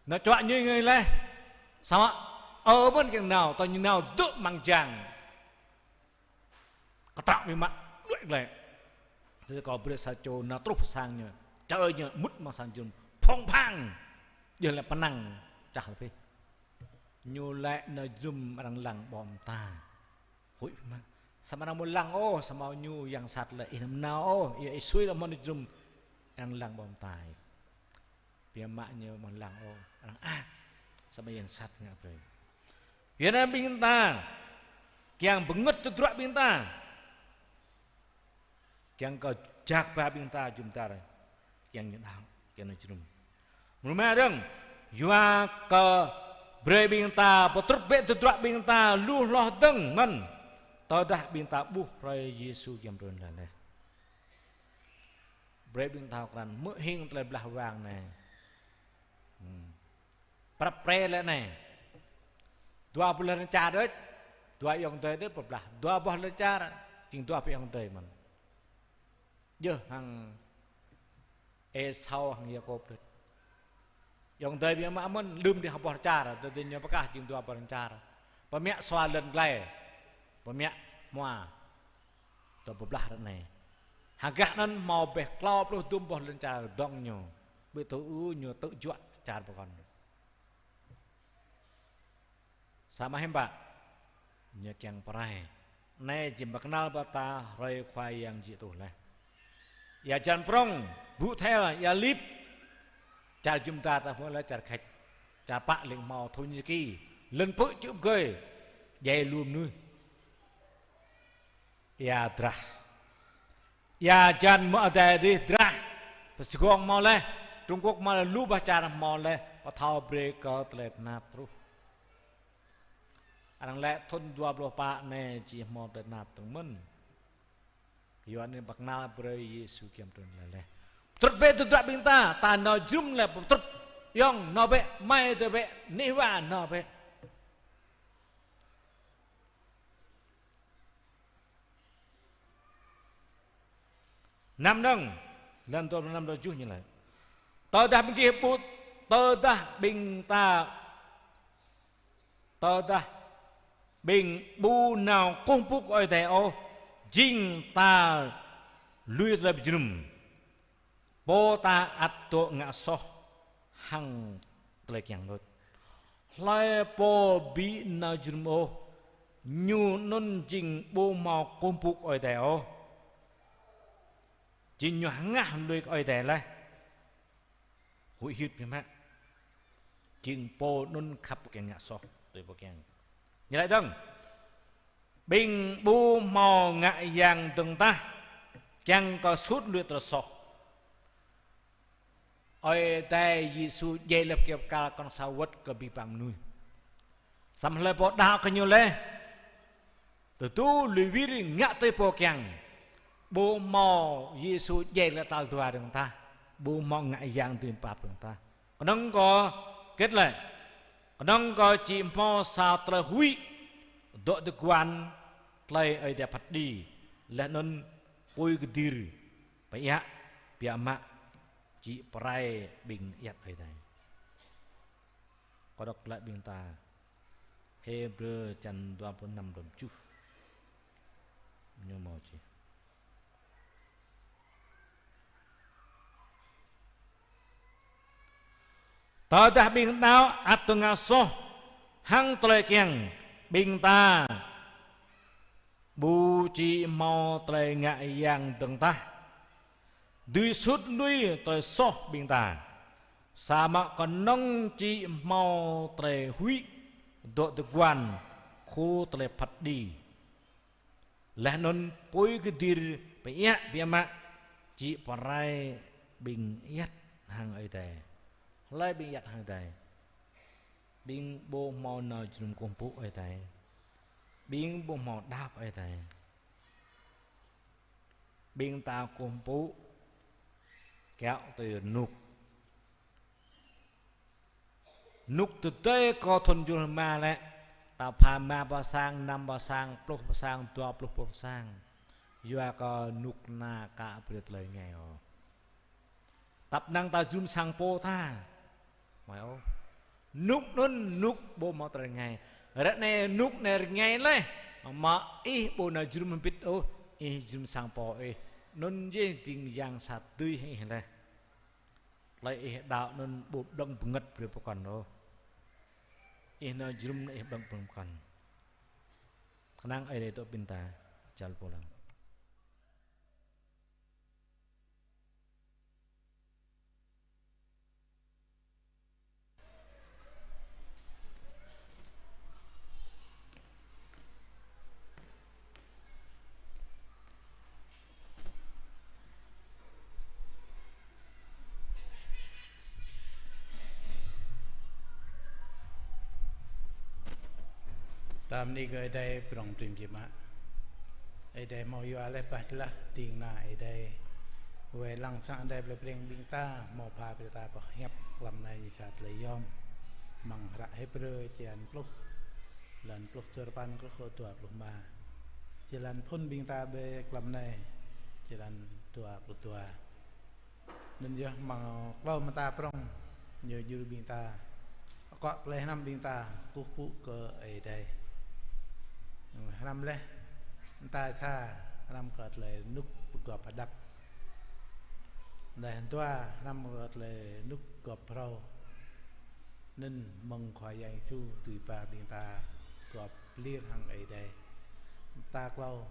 Nao čuă ñu ngui laih. Samơ̆ ơ mơ̆n kiăng nao, tơl ñu nao dŏ amăng jang. Kơtrăk biă mă, đuaĭ glaĭ. Tơdah kâo brơi sa čô nao truh pơ sang ñu, čơi ñu mŭt amăng sang jơnum, phŏng phang. Djơ̆ lĕ pơnăng čah lĕ pih. Ñu laĭ nao jơnum arăng lăng ƀô̆ mơta. Huĭ biă mă. Samơ̆ arăng ƀu lăng ôh, samơ̆ ñu yang sat laĭ ih anăm nao ôh, ih, ih sui lăm hmâo nao jơnum, arăng lăng ƀô̆ mơta. Biă mă ñu ƀu lăng ôh, arăng ăh, samơ̆ yang sat ngă brơi. Yua anŭn ƀing ta, kiăng bơngơ̆t tơdruă ƀing ta. Kiăng kơ jak ba ƀing ta jum dar, kiăng ñu đaŏ, kiăng ñu jơnum. Mrô rơma dơ̆ng, yua kơ brơi ƀing ta, pơtrŭt bĕ tơdruă ƀing ta, lu hloh dơ̆ng mơ̆n. Tơdah ƀing ta ƀuh hrơi Yêsu giăm trŭn laih. Brơi ƀing ta krăn hmư̆ hing tơlơi blah wang anai. Hmm. Prăp pre lĕ anai. Dua boh lŏn čar đôč, dua ayŏng adơi đôč pơblah. Dua boh lŏn čar, jing dua boh ayŏng adơi mơ̆n. Djơ̆ hăng Êsau hăng Yakôb đôč. Ayŏng adơi biă mă mơ̆n, lơ̆m dih hăng boh čar, tơdơi ñu pơkah jing dua boh čar. Pơmă sua lŏn glai, pơmă hmua. Dua pơblah ră anai. Hơgah anŭn hmâo ƀĕ klâo pluh dŭm boh lŏn čar dŏng ñu. Ƀu tŭ ư ñu tŭ juă čar pơkŏn. Samơ̆ hiư̆m pă, ñu kiăng pơrai. Anai jing pơkơnăl ƀơi ta hrơi Khua Yang jĕ truh laih. Ia hơjan prŏng, ƀu thel, ia lip. Čar jum dar ta hmư̆ laĭ čar Khač. Čar pă lĕ hmâo Thổ Nhĩ Kỳ. Lŏn pư̆ čư̆ pơgơi. Djai lu mơnuih. Ia drah. Ia hơjan mơ̆ adai dih drah. Pơ Sài Gòn hmâo laih. Trung Quốc hmâo laih. Lu bah čar hmâo laih. Pơthâo brơi kơ tơlơi tơnap truh. Arăng laĭ thŭn dua pluh pă anai či hmâo tơlơi tơnap dơ̆ng mơ̆n. Yua anŭn pơkơnăl brơi Yêsu giăm trŭn laih laih. Pơtrŭt bĕ tơdruă ƀing ta, ta nao jum laih pơtrŭt. Ayŏng nao bĕ, amai tui bĕ, anih wa nao bĕ. Năm dơ̆ng, lăn dua pluh năm dua pluh tơjuh ñu laĭ: Tơdah ƀing gih ƀu, tơdah ƀing ta, tơdah ƀing ƀu nao kơkuh pơpŭ kơ Ơi Adai ôh, jing ta lui tơlơi pơjơnum. Pô ta ăt dŏ ngă soh hăng tơlơi kiăng đôč. Hlơi pô ƀu nao jơnum ôh, ñu anŭn jing ƀu hmâo kơkuh pơpŭ kơ Ơi Adai ôh. Jing ñu hơngah lui kơ Ơi Adai laih. Huĭ hyưt biă mă. Jing pô anŭn khăp pô kiăng ngă soh, tui pô kiăng. Ñu laĭ dơ̆ng: Ƀing ƀu hmâo ngă yang dơ̆ng tah, kiăng kơ sut lui tơlơi soh. Ơi Adai Yêsu djai laih pơkŏn pơkal kơnơ̆ng sa wơ̆t kơ abih bang mơnuih. Samơ̆ hlơi pô đaŏ kơ ñu laih, tơdu lui wir ngă tui pô kiăng. Ƀu hmâo Yêsu djai laih tal dua dơ̆ng tah. Ƀu hmâo ngă yang dưi pap dơ̆ng tah. Kơnơ̆ng kơ hơget lĕ? Kơnơ̆ng kơ či hmâo sa tơlơi huĭ dŏ tơguan tơlơi Ơi Adai phat kơđi. Laih anŭn apui kơdir pơiă biă mă či pơrai ƀing ayăt Ơi Adai. Kâo đŏk glaĭ ƀing ta Hêbrơ čăn dua pluh năm dua pluh tơjuh. Ñu hmâo čih: Tơdah ƀing đaŏ ăt dŏ ngă soh hăng tơlơi kiăng, ƀing ta ƀu či hmâo tơlơi ngă yang dơ̆ng tah dưi sut lui tơlơi soh ƀing ta. Samơ̆ kơnơ̆ng či hmâo tơlơi huĭ dŏ tơguan khul tơlơi phat kơđi. Laih anŭn apui kơdir pơiă biă mă či pơrai ƀing ayăt hăng Ơi Adai. Hlơi ƀing ayăt hăng Ơi Adai? Ƀing ƀu hmâo nao jơnum kơkuh pơpŭ Ơi Adai. Ƀing ƀu hmâo đaŏ Ơi Adai. Ƀing ta kơkuh pơpŭ kiaŏ tui rơnŭk. Rơnŭk tơdơi kơ thŭn jul rơma lĕ, ta pha rơma pơ sang, năm pơ sang, pluh pơ sang, dua pluh pơ sang. Yua kơ rơnŭk anai ka brơi tơlơi rơngai ôh. Tăp năng ta jum sang pô ta. Mơi ôh. Rơnŭk anŭn rơnŭk ƀu hmâo tơlơi rơngai. Ră anai rơnŭk anai rơngai laih. Mă ih ƀu nao jum hơbĭt ôh, ih jum sang pô ih. Anŭn yơh ding yang sa tui ih laih. Tơlơi ih đaŏ anŭn ƀu pơđŏng bơngơ̆t brơi pơkŏn ôh. Ih nao jum ih pơđŏng bơngơ̆t pơkŏn. Kơnang Ơi Adai dŏ ƀing ta, jal pô lăng. Ta bơni kơ Ơi Adai prŏng prin biă mă. Ơi Adai hmâo yua laih bah tơlah ding kơna Ơi Adai wai lăng sang Ơi Adai plei Breng ƀing ta, hmâo pha brơi ta boh hiăp tlam anai ñu sa tơlơi yom. Amăng hră Hêbrơ črăn pluh, lăn pluh duapăn truh kơ dua pluh rơma. Črăn phŭn ƀing ta ƀơi tlam anai, črăn dua pluh dua. Anŭn yơh amăng klâo mơta prŏng, ñu djru ƀing ta, akŏ tơlơi hrăm ƀing ta kơkuh pơpŭ kơ Ơi Adai. Hrăm laih, mơta sa, hrăm kơ tơlơi rơnŭk pơgop hơđăp. Laih dua, hrăm kơ tơlơi rơnŭk gop phrâo. Anŭn mơ̆ng Khua Yang Yêsu dưi ba ƀing ta gop lir hăng Ơi Adai. Mơta klâo,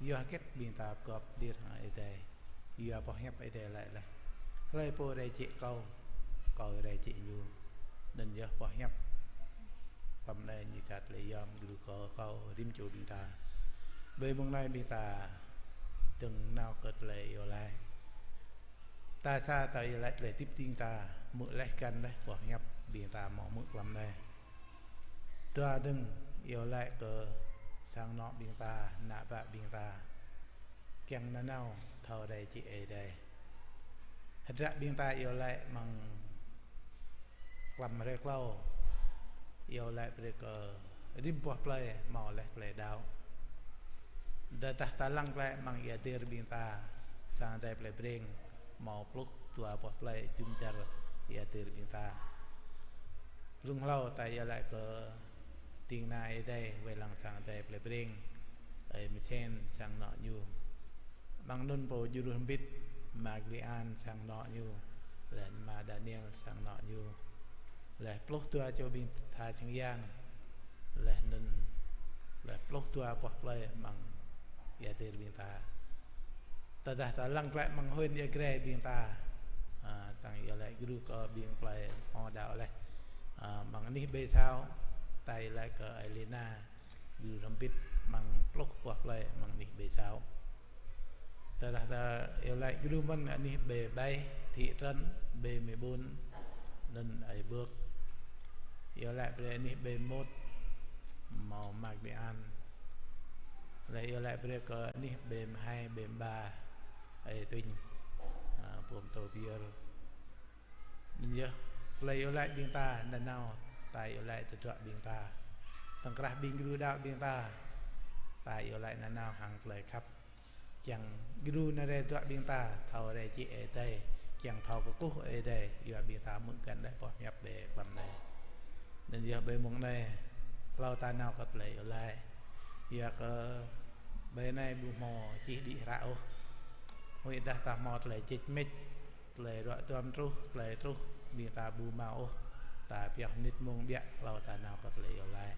yua hơget ƀing ta gop lir hăng Ơi Adai? Yua boh hiăp Ơi Adai laĭ laih: Hlơi pô rai jĕ Kâo, Kâo rai jĕ ñu. Anŭn yơh boh hiăp tlam anai ñu sa tơlơi yom djru kơ kâo rĭm čô ƀing ta. Ƀơi mông anai ƀing ta dơ̆ng nao kơ tơlơi iâu laĭ. Ta sa ta iâu laĭ tơlơi hơdip ding ta, hmư̆ laih găn laih boh hiăp ƀing ta hmâo hmư̆ tlam anai. Dua dơ̆ng iâu laĭ kơ sang anŏ ƀing ta, ană bă ƀing ta, kiăng nanao thâo rai jĕ Ơi Adai. Hơdră ƀing ta iâu laĭ amăng Klăm hrơi klâo, iâu laĭ brơi kơ rĭm boh plơi hmâo laih tơlơi đaŏ. Tơdah ta lăng glaĭ amăng ia adai ƀing ta, sang Ơi Adai Plei Breng, hmâo pluh dua boh plơi jum dar ia adai ƀing ta. Blung hlâo ta iâu laĭ kơ ding kơna Ơi Adai wai lăng sang Ơi Adai Plei Breng, ơi Mesen sang anŏ ñu. Amăng anŭn pô djru hơbĭt, ama Klian sang anŏ ñu, laih anŭn ama Daniel sang anŏ ñu. Laih pluh dua čô ƀing tha čang yang, laih anŭn, laih pluh dua boh plơi amăng ia adai ƀing ta. Tơdah ta lăng glaĭ amăng huen ia Grai ƀing ta, a, tăng iâu laĭ djru kơ ƀing plơi hmâo đaŏ laih. A, amăng anih ƀơi Sâo, ta iâu laĭ kơ Ơi Lina, djru hơbĭt amăng pluh boh plơi amăng anih ƀơi Sâo. Tơdah ta iâu laĭ djru mơ̆n anih ƀơi Bai, thị trấn, ƀơi mơbun, anŭn ơi Bơk. Iâu laĭ brơi anih ƀơi Môt, hmâo ama Klian. Laih iâu laĭ brơi kơ anih ƀơi mơhai, ƀơi mơba, ơi Tuñ, a, pô pơtô pơyơr. Anŭn yơh, tơlơi iâu laĭ ƀing ta nanao, ta iâu laĭ tơdruă ƀing ta. Tơ̆ng krah ƀing gru đaŏ ƀing ta, ta iâu laĭ nanao hăng tơlơi khăp. Kiăng gru anai rai tơdruă ƀing ta, thâo rai jĕ Ơi Adai, kiăng thâo kơkuh Ơi Adai, yua ƀing ta hmư̆ găn laih boh hiăp ƀơi klăm anai. Anŭn yơh ƀơi mông anai, hlâo ta nao kơ tơlơi iâu laĭ. Yua kơ ƀơi anai ƀu hmâo čih đĭ hră ôh. Huĭ dah ta hmâo tơlơi čih mĕč, tơlơi ruă duăm truh, tơlơi truh, ƀing ta ƀu hmâo ôh. Ta pioh mơnit mông biă, hlâo ta nao kơ tơlơi iâu laĭ.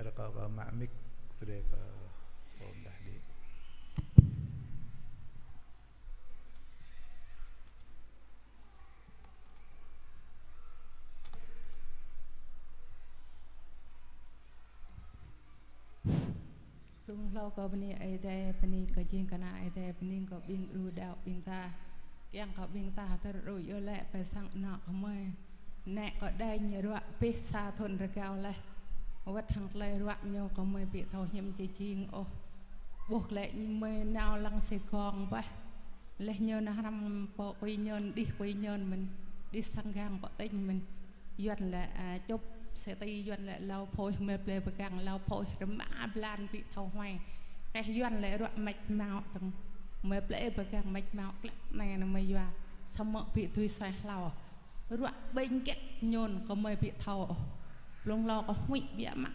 Rơkâo kơ mă mic, brơi kơ pô mơdah đĭ. Blung hlâo kơ bơni Ơi Adai, bơni kơ jing kơna Ơi Adai, bơni kơ ƀing gru đaŏ ƀing ta. Kiăng kơ ƀing ta hơdơr đuaĭ iâu laĭ pơ sang anŏ gơmơi. Nĕ kơ đañ ruă pih sa thŭn rơgao laih. Wơ̆t hăng tơlơi ruă ñu gơmơi ƀu thâo hiư̆m či jing ôh. Ƀuh glaĭ gơmơi nao lăng Sài Gòn ƀah. Laih ñu nao hrăm pơ Quy Nhơn, đih Quy Nhơn mơ̆n, đih sang gang pơ tỉnh mơ̆n. Yuan lĕ, a, čŭp sê ti, Yuan lĕ hlâo phoih, mơi plơi pơgang hlâo phoih, rơma blan ƀu thâo huai. Keh Yuan lĕ ruă măč mơ̆ tơ̆ng, mơi plơi pơgang măč mơ̆ klĕ anai nă mơi yua. Samơ̆ ƀu dưi suaih hlâo. Ruă ƀing gĕt nhôn kơ mơi ƀu thâo. Blung hlâo kơ huĭ biă mă,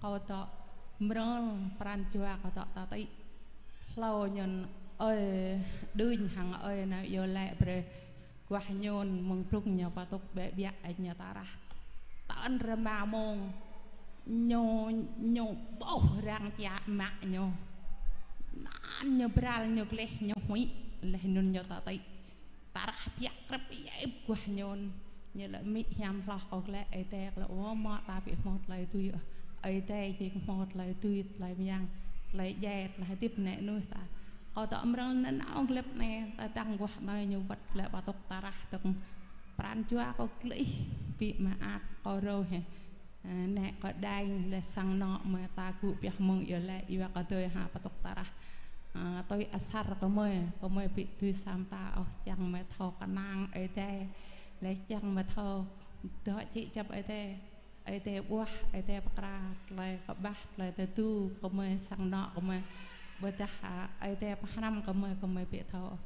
kâo dŏ mrơl pran jua kâo dŏ tơti. Hlâo nhôn ơi đưñ hăng ơi nao iâu laĭ brơi. Guah nhôn mơ̆ng blung ñu pơtŭk ƀĕ ƀiă ơi ñu ta rah. Tơ̆n rơma mông ñu, ñu ƀuh răng čia mă ñu. Anŭn ñu bral ñu gleh ñu huĭ laih anŭn ñu tơti. Ta rah biă krăp iĕp guah nhôn. Ñu lĕ mĭ hiam hloh kâo glaĭ Ơi Adai kơ lĕ ơ mă ta ƀu hmâo tơlơi tui. Ơi Adai jing hmâo tơlơi tui, tơlơi mơyang, tơlơi djai, tơlơi hơdip nĕ nuih ta. Kâo dŏ mrơl nao glĕp anai, ta tăng guah anai ñu wơ̆t lĕ pơtŭk ta rah tơ̆ng. Pran jua kâo gleh, ƀu mă ăt kâo rô hĕ. Ơ, nĕ kơ đañ lĕ sang anŏ mơi ta gŭ pioh mơ̆ng iâu laĭ yua kơ tui ha pơtŭk ta rah. Ơ, tui asar kơ mơi, kơ mơi ƀu tui sam ta ôh čang mơi thâo kơnang Ơi Adai. Lĕ čang mơi thâo dŏ či čăp Ơi Adai. Ơi Adai ƀuah, Ơi Adai pơkra, tơlơi kơƀah, tơlơi tơdu, kơ mơi sang anŏ kơ mơi. Ƀôdah, a, Ơi Adai pơhrăm kơ mơi, kơ mơi ƀu thâo.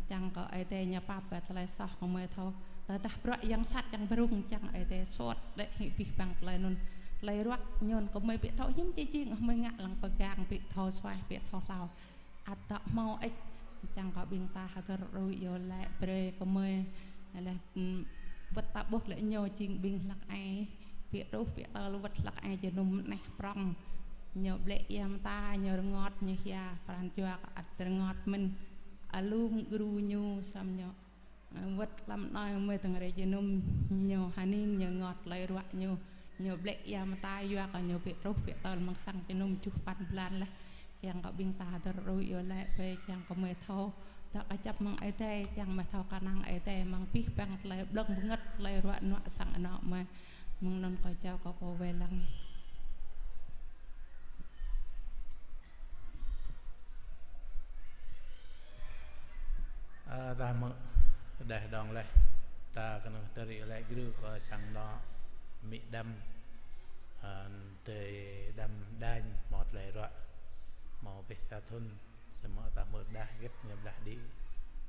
Čang kơ Ơi Adai ñu pap kơ tơlơi soh kơ mơi thâo. Tơdah bruă yang sat yang brŭng čang Ơi Adai sot đĕ hĭ abih bang tơlơi anŭn. Tơlơi ruă nhôn kơ mơi ƀu thâo hiư̆m či jing, mơi ngă lăng pơgang ƀu thâo suaih ƀu thâo hlâo. Ăt dŏ hmâo ĕč, čang kơ ƀing ta hơdơr đuaĭ iâu laĭ brơi kơ mơi. Laih, ưm, wơ̆t ta ƀuh lĕ ñu jing ƀing hlăk ai. Ƀu truh ƀu tơl wơ̆t hlăk ai jơnum neh prŏng. Ñu blĕ ia mơta, ñu rơngot, ñu hia, pran jua kơ ăt rơngot mơ̆n. Alum gru ñu sam ñu. Ơ, wơ̆t klăm anai mơi tơ̆ng rai jơnum ñu hơning, ñu rơngot tơlơi ruă ñu. Ñu blĕ ia mơta yua kơ ñu ƀu truh ƀu tơl mơ̆ng sang jơnum juh păn blan laih. Kiăng kơ ƀing ta hơdơr đuaĭ iâu laĭ brơi kiăng kơ mơi thâo. Dŏ kơjăp mơ̆ng Ơi Adai, kiăng mơi thâo kơnang Ơi Adai mơ̆ng abih bang tơlơi blơ̆ng bơngơ̆t, tơlơi ruă nuă sang anŏ mơi. Mơ̆ng anŭn kâo jao kơ pô wai lăng. Ta hmư̆ đah đong laih, ta kơnơ̆ng tơri lĕ gru kơ sang anŏ amĭ đăm, ơ, tơdăm đañ hmâo tơlơi ruă, hmâo ƀĕ sa thŭn, samơ̆ ta hmư̆ đah gĕt ñu đah đĭ,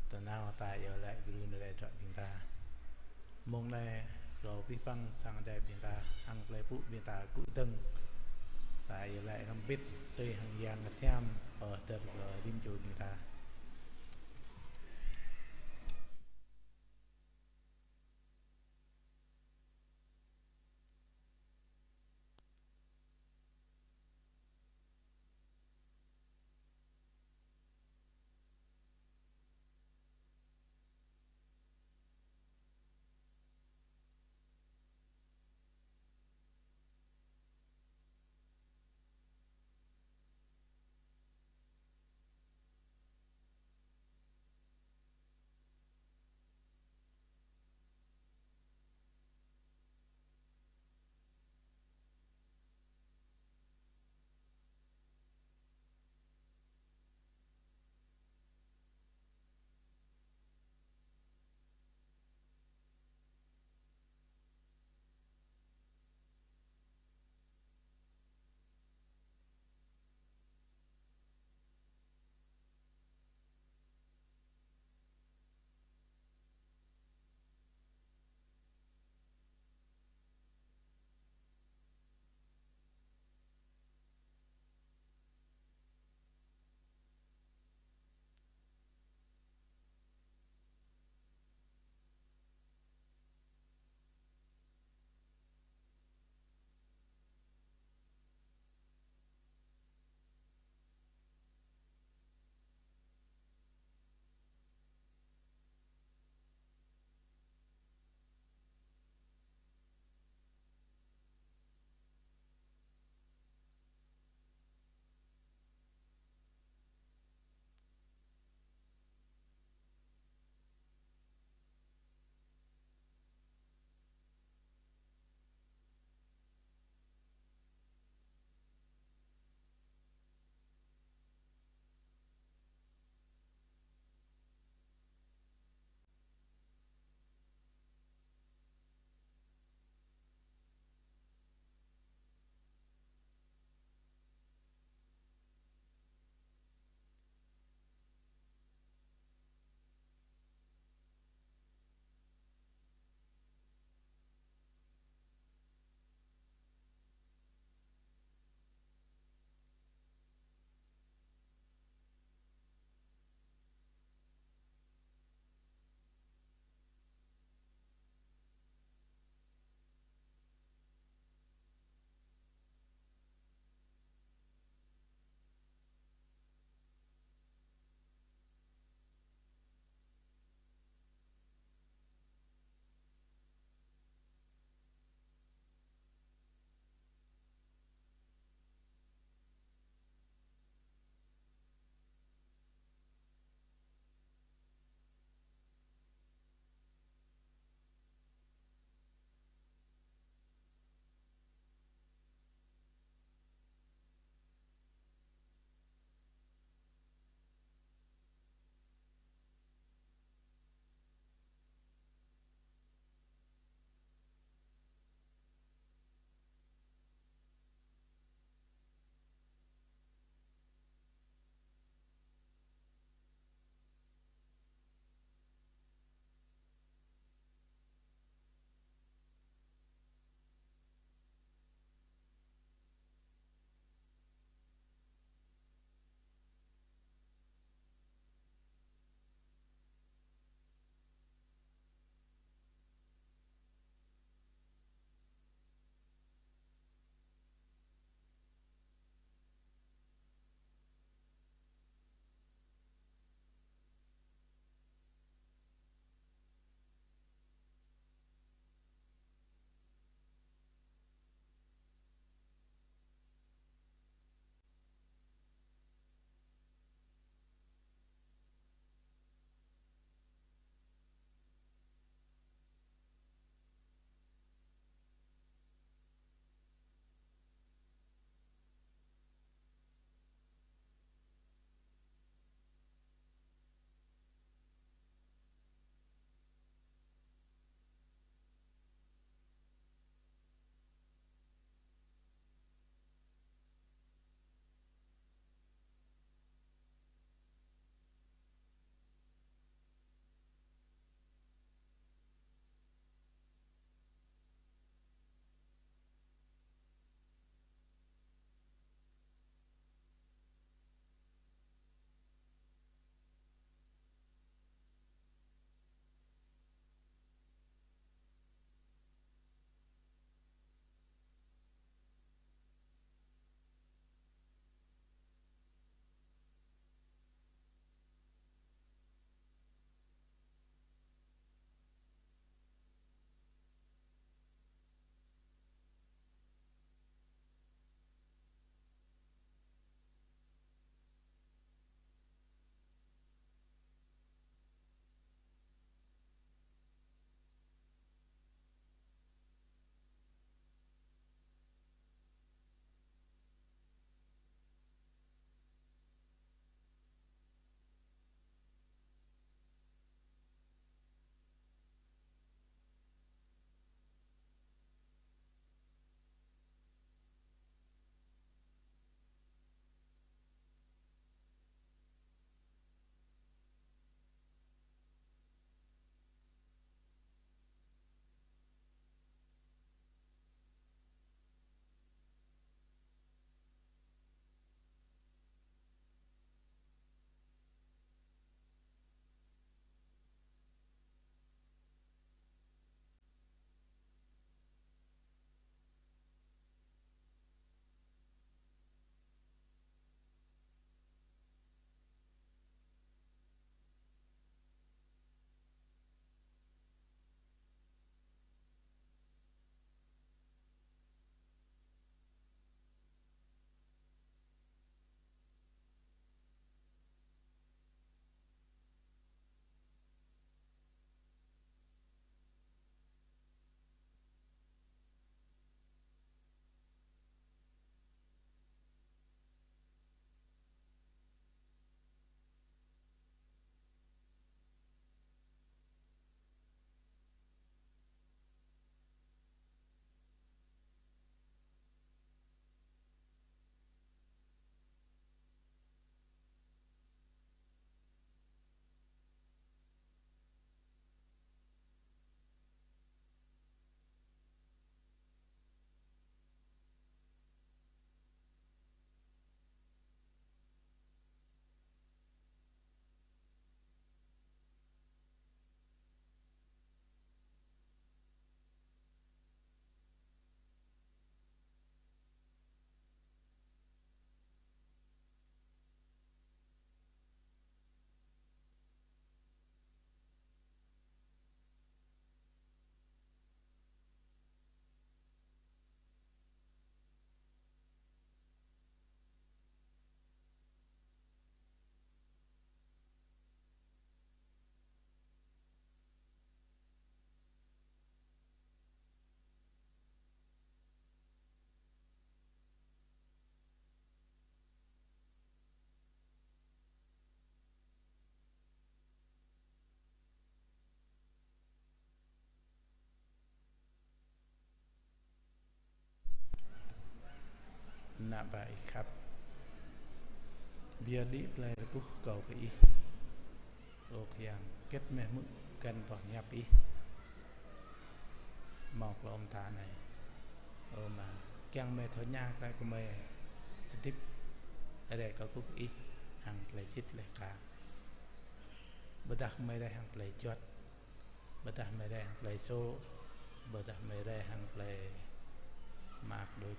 tơnao ta iâu laĭ gru anai ruă ƀing ta. Mông anai, kâo pih păng sang adai ƀing ta, hăng tơlơi pŭ ƀing ta gŭ dơ̆ng. Ta iâu laĭ hrŏm hơbĭt, tui hăng Yang Bơngăt Hiam, pơhơdơr kơ rĭm čô ƀing ta. Ƀă Ih khăp. Biă đĭ tơlơi rơkuh kâo kơ Ih. Ơ Khua Yang, hơget mơi hmư̆ găn boh hiăp Ih. Hmâo klâo mơta anai. Ơ Ama, kiăng mơi thâo ña glaĭ kơ mơi hơdip rai kơkuh kơ Ih hăng tơlơi sĭt laih ka. Ƀôdah mơi rai hăng tơlơi juăt. Ƀôdah mơi rai hăng tơlơi sô, ƀôdah mơi rai hăng tơlơi mơak đôč.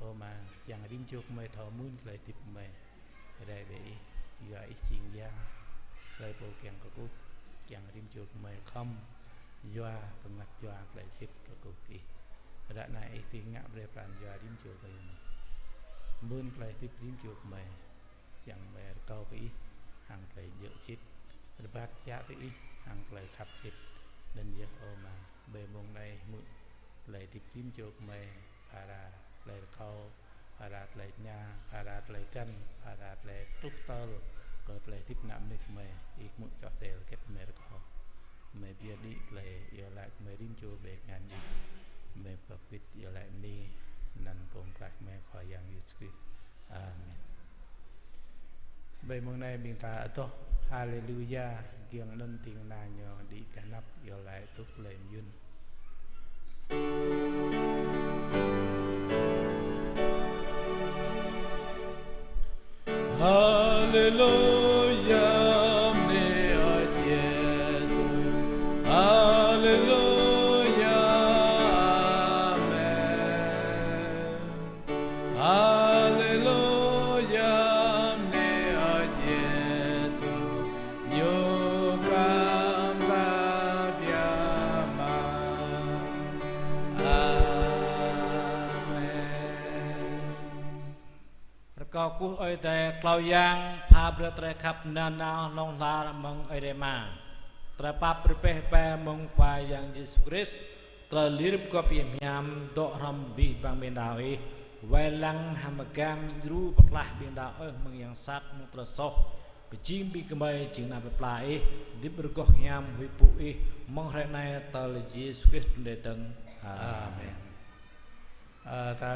Ơ Ama, kiăng rĭm čô gơmơi thâo mưn tơlơi hơdip gơmơi rai ƀơi Ih, yua Ih jing Yang, tơlơi pô kiăng kơkuh, kiăng rĭm čô gơmơi khŏm yua bơngăt yua tơlơi sĭt kơkuh Ih. Ră anai Ih dưi ngă brơi pran yua rĭm čô gơmơi. Mưn tơlơi hơdip rĭm čô gơmơi. Kiăng mơi rơkâo kơ Ih hăng tơlơi djơ̆ sĭt, rơbat čă tui Ih hăng tơlơi khăp sĭt. Anŭn yơh ơ Ama, ƀơi mông anai hmư̆ tơlơi hơdip rĭm čô gơmơi, phara tơlơi rơkâo, phara tơlơi tơña, phara tơlơi găn, phara tơlơi truh tơl kơ tơlơi hơdip ană mơnuih gơmơi, Ih hmư̆ soh sel hơget mơi rơkâo. Mơi biă đĭ tơlơi iâu laĭ gơmơi rĭm čô ƀơi tơngan Ih. Mơi pơkŏp wĭt iâu laĭ bơni, anăn Pô Pơklaih gơmơi Khua Yang Yêsu Krist. Amen. Ƀơi mông anai ƀing ta adoh Haleluya, giŏng anŭn ding kơna ñu đĭ gah anăp iâu laĭ tŭ tơlơi mơyŭn. Haleluya, bơni ơi Yêsu. Haleluya, amen. Haleluya, bơni ơi Yêsu, ñu khŏm ta biă mă. Amen. Rơkâo kơkuh Ơi Adai klâo yang, pha brơi tơlơi khăp nanao hlŏng lar mơ̆ng Ơi Adai Ama, tơlơi pap rơbeh ƀe mơ̆ng Khua Yang Yêsu Krist, tơlơi lir pơgop hiam hiam dŏ hrŏm abih bang ƀing đaŏ ih, wai lăng hăng mơgang djru pơklaih ƀing đaŏ ih mơ̆ng yang sat mơ̆ng tơlơi soh, pơjing ƀing gơmơi jing ană plơi pla ih, hơdip rơgoh hiam huĭ pŭ ih, mơ̆ng hrơi anai tơl Yêsu Krist trŭn rai dơ̆ng. Amen. Amen. Ơ, ta